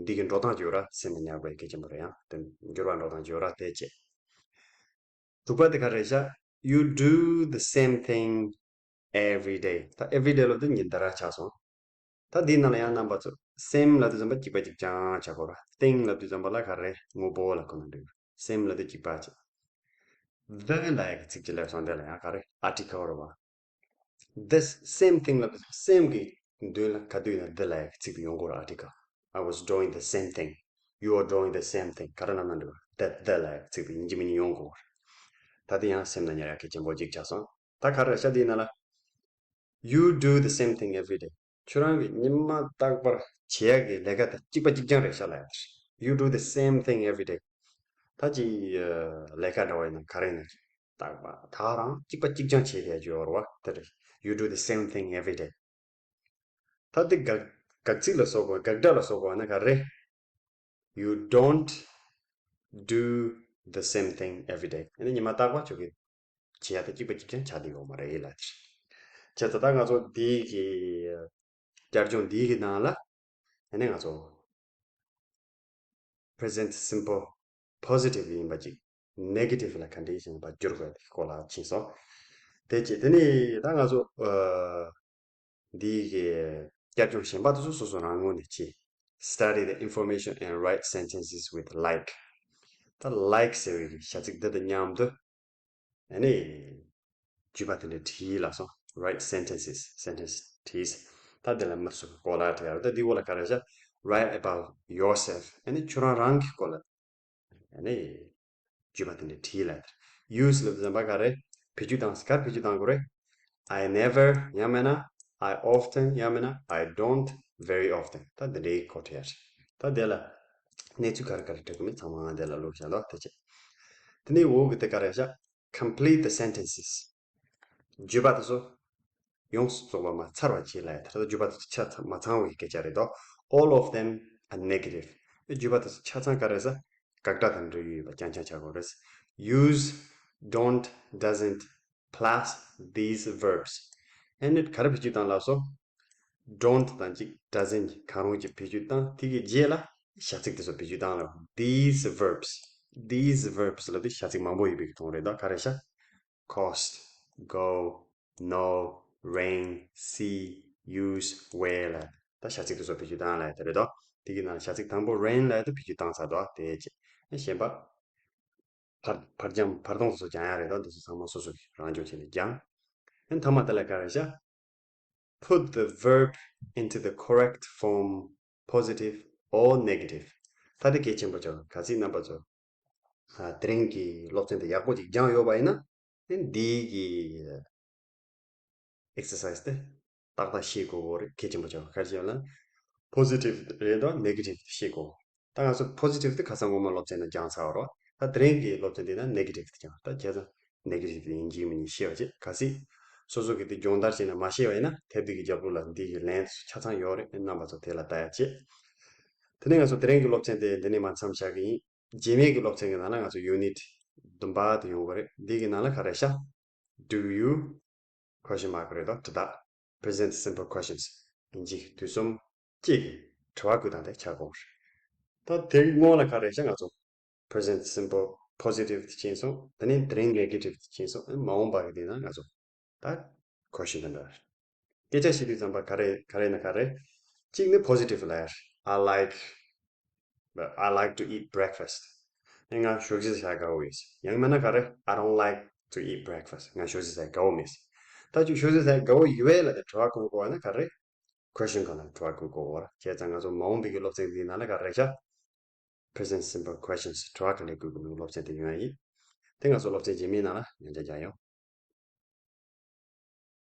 འདི་གི་འགྲོ་སྟངས་ཀྱི་འོག་ར་སེམས་ལ་ཉར་དགོས་ཡ་གལ་ཆེན་པོ་རེད་ཡ། དེ་འགྱུར་བ་འགྲོ་སྟངས་ཀྱི་འོག་ར་དེ་བྱས། དྲུག་པ་དེ་ག་རེ་རེད་ཤག You do the same thing every day. ད་every day ལབ་དུས་ཉིན་ལྟར་ཆགས་སོང་། ད་འདིའི་ནང་ལ་ཡང་རྣམ་པ་ཚོ་same ལབ་དུས་ཙམ་པ་གཅིག་པ་གཅིག་རྐྱང་ཆགས་དགོས་ར། thing ལབ་དུས་ཙམ་པ་ལ་ག་རེ་དངོས་པོ་ལ་གོ་ན་འགྲིག same ལབ་དུས་གཅིག་པ་གཅིག the ལབ་ཡ་གི་ཚིག་གཅིག་སླེབས་སོང་། འདི་ལ་ཡང་ག་རེ་article རེད་བ། This same thing ལབ་དུས་same གི་མདུན་ལ་ག་དུས་ཡིན་ན་the ལབ་ཡ་གི་ཚིག་དེ་ཡོང་དགོས་ར། article I was doing the same thing. You are doing the same thing. ག་རེ་ལབ་ན་འགྲིག་ར། that the ལབ་ཡ་གི་ཚིག་དེ་ཡིན་གཅིག་མིན་གཅིག་ཡོང་དགོས་ར། ད་དེ་ཡང་སེམས་ལ་ཉར་ཡ་གལ་ཆེན་པོ་གཅིག་ཆགས་སོང་། ད་ག་རེ་རེད་ཤག་འདིའི་ནང་ལ། You do the same thing every day. ཁྱོད་རང་གིས་ཉི་མ་རྟག་པར་བྱེད་ཡག་གི་ལས་ཀ་དེ་གཅིག་པ་གཅིག་རྐྱང་རེད་ཤག་ལབ་ཡ་དེ་རེད། You do the same thing every day. ད་ཅིག་ལས་ཀ་འདྲ་བ་ཡིན་ན་ག་རེ་ཡིན་ན་ཅིག་རྟག་པར་ད་རང་གཅིག་པ་གཅིག་རྐྱང་བྱེད་བསྡད་ཡོད་རེད་བ། དེ་རེད། You do the same thing every day. ད་དེ་དགག་དགག་ཚིག་ལ་སོགས་པ་དགག་སྒྲ་ལ་སོགས་པ་ན་ག་རེ། You don't do the same thing every day. ཨ་ནི་ཉི་མ་རྟག་པར་ཁྱོད་ཀྱིས་བྱེད་ཡག་དེ་གཅིག་པ་གཅིག་རྐྱང་ཆགས་བསྡད་ཡོད་མ་རེད་ལབ་དེ་རེད། བྱས་ཙང་ད་ང་ཚོ་འདི་གི་བསྐྱར་སྦྱོང་འདི་གི་ནང་ལ་ཨ་ནི་ང་ཚོ་present simple positive ཡིན་པ་ཅིག negative ལ་ག་འདྲ་ཞིག་ཡིན་པ་བསྒྱུར་དགོས་དེ་སྐོར་ལ་ཕྱིན་སོང་། དེ་བྱས་དེ་ནས་ད་ང་ཚོ་ཨ། འདི་གི་བསྐྱར་སྦྱོང་གཞན་པ་དེ་ཚོ་སོ་སོ་རང་ངོས་ནས་བྱེད། Study the information and write sentences with like. ད་like ཟེར་བའི་བྱ་ཚིག་འདི་དང་མཉམ་དུ་ཨ་ནི་བརྗོད་པ་དེ་འདྲ་བྲིས་ལབ་སོང་། Write sentences. sentence བྲིས། ད་འདི་ལ་མི་སུ་སྐོར་ལ་བྲིས་ཡ་རེད། ད་འདི་འོག་ལ་ག་རེ་བྱ། Write about yourself. ཨ་ནི་ཁྱོད་རང་རང་གི་སྐོར་ལ་ཨ་ནི་བརྗོད་པ་དེ་འདྲ་བྲིས་ལབ་དེ་རེད། Use ལབ་དུས་ཙམ་པ་ག་རེ་བེད་སྤྱོད་བཏང་། ག་རེ་བེད་སྤྱོད་བཏང་དགོས་རེད། I never ཡང་མིན་ན་I often ཡང་མིན་ན་I don't very often. ད་འདི་འདྲའི་སྐོར་བྲིས་ཡ་རེད། ད་དེ་ལ་གནས་ཚུལ་ག་རེ་ག་རེ་འབྲི་དགོས་མིན་ཚང་མ་ང་འདི་ལ་བླུགས་བཞག་ལོ། དེ་བྱས་དེ་ནས་འོག་གི་དེ་ག་རེ་བཞག Complete the sentences. བརྗོད་པ་དེ་ཚོ་ཡོངས་སུ་རྫོགས་པ་མ་ཚར་བ་བྱེད་ལ་ཡ། ད་ལྟ་བརྗོད་པ་དེ་ཚོ་ཆ་ཚང་མ་ཚང་བའི་སྐད་ཆ་རེད་དོ། All of them are negative. བརྗོད་པ་དེ་ཚོ་ཆ་ཚང་ག་རེ་ཟ། དགག་སྒྲ་དང་འབྲེལ་ཡོད་པ་རྐྱང་རྐྱང་ཆགས་དགོས་རེད། Use don't, doesn't plus these verbs. ཨ་ནི་ག་རེ་བེད་སྤྱོད་བཏང་ལབ་སོང་། Don't དང་གཅིག doesn't གང་རུང་གཅིག་བེད་སྤྱོད་བཏང་། དེ་གི་རྗེས་ལ་བྱ་ཚིག་དེ་ཚོ་བེད་སྤྱོད་བཏང་ལ། These verbs. These verbs ལབ་དུས་བྱ་ཚིག་མང་པོ་ཡོད་པའི་གི་དོན་རེད་དོ། ག་རེ་བྱ། Cost, go, know, rain, see, use, wear ལ་ད་བྱ་ཚིག་དེ་ཚོ་བེད་སྤྱོད་བཏང་ལ་ཡ་དེ་རེད་དོ། དེ་གི་ནང་བྱ་ཚིག་དང་པོ་rain ལ་ཡ་དེ་བེད་སྤྱོད་བཏང་ཚར་དོ། དེ་རྗེས་གཞན་པ་བར་བར་སྦྱང་བར་སྟོང་སོགས་སྦྱང་ཡ་རེད་དོ། འདི་ཚོ་ཚང་མ་སོ་སོ་གི་རང་སྦྱོང་བྱས་ནས་སྦྱང་། ཨ་ནི་མཐའ་མ་དེ་ལ་ག་རེ་བྱ། Put the verb into the correct form, positive or negative. ད་དེ་གལ་ཆེན་པོ་ཆགས། གལ་སྲིད་རྣམ་པ་ཚོ་ཨ་དེ་རིང་གི་སློབ་ཚན་དེ་ཡག་པོ་ཅིག་སྦྱངས་ཡོད་པ་ཡིན་ན་ཨ་ནི་འདིའི་གི་exercise དེ་ཏག་ཏག་ཤེས་དགོས་པ་རེད། གལ་ཆེན་པོ་ཆགས། ག་རེ་བྱས་ན་positive རེད་དོ་negative དེ་ཤེས་དགོས། ད་ང་ཚོ་positive དེ་ཁ་སང་སྔོན་མ་སློབ་ཚན་ནང་སྦྱངས་ཚར་བ་རེད། ད་དེ་རིང་གི་སློབ་ཚན་འདི་ན་negative དེ་སྦྱངས། ད་བྱས་ཙང་negative དེ་ཡིན་གཅིག་མིན་གཉིས་ཤེས་པ་བྱེད། གལ་སྲིད་སོ་སོ་གི་དེ་སྦྱོང་བརྡར་བྱས་ན་མ་ཤེས་པ་ཡིན་ན་དེབ་འདི་གི་རྒྱབ་ལོགས་ལ་འདི་གི་ལན་དེ་ཚོ་ཆ་ཚང་ཡོད་རེད། རྣམ་པ་ཚོ་དེ་ལ་ལྟ་ཡ་བྱེད། དེ་ནས་ང་ཚོ་དེ་རིང་གི་སློབ་ཚན་དེ་འདི་ནས་མ་མཚམས་བཞག་གི་ཡིན། རྗེས་མའི་གི་སློབ་ཚན་གི་ནང་ལ་ང་ཚོ་unit བདུན་པ་དེ་ཡོང་གི་རེད། འདི་གི་ནང་ལ་ག་རེ་བྱ། Do you question mark རེད་དོ། དྲི་རྟགས། Present simple questions. དབྱིན་ཇི་དུས་གསུམ་གཅིག་གི་དྲི་བ་བཀོད་སྟངས་དེ་ཆགས་དགོས་རེད། ད་དེ་སྔོན་ལ་ག་རེ་བྱ། ང་ཚོ་present simple positive དེ་ཕྱིན་སོང་། དེ་ནས་དེ་རིང་negative དེ་ཕྱིན་སོང་། མ་འོངས་པ་གི་དེ་ན་ང་ཚོ་ད་question དེ་འདྲ་རེད། སྐད་ཆ་བཤད་དུས་ཙམ་པ་ག་རེ་ག་རེ་ན་ག་རེ། གཅིག་ནི་positive ལབ་ཡ་རེད། I like, but I like to eat breakfast. ཨེ་ང་ཞོགས་ཇ་ཟ་དགའ་བོ་ཡོད། ཡང་མིན་ན་ག་རེ། I don't like to eat breakfast. ང་ཞོགས་ཇ་ཟ་དགའ་བོ་མེད། ད་ཅིག་ཞོགས་ཇ་ཟ་དགའ་བོ་ཡོད་ལབ་དེ་དྲི་བ་བཀོད་དགོས་པ་ན་ག་རེ། question གང་ལ་དྲི་བ་བཀོད་དགོས་པ་རེད། བྱས་ཙང་ང་ཚོ་མ་འོངས་པའི་གི་སློབ་ཚན་འདིའི་ནང་ལ་ག་རེ་བྱ། Present simple questions དྲི་བ་ག་ལེར་བཀོད་དགོས་མིན་སློབ་ཚན་དེ་ཡོང་ཡ་ཡིན། དེ་ང་ཚོ་སློབ་ཚན་རྗེས་མའི་ནང་ལ་ཉན་རྒྱ་རྒྱག་ཡོང་།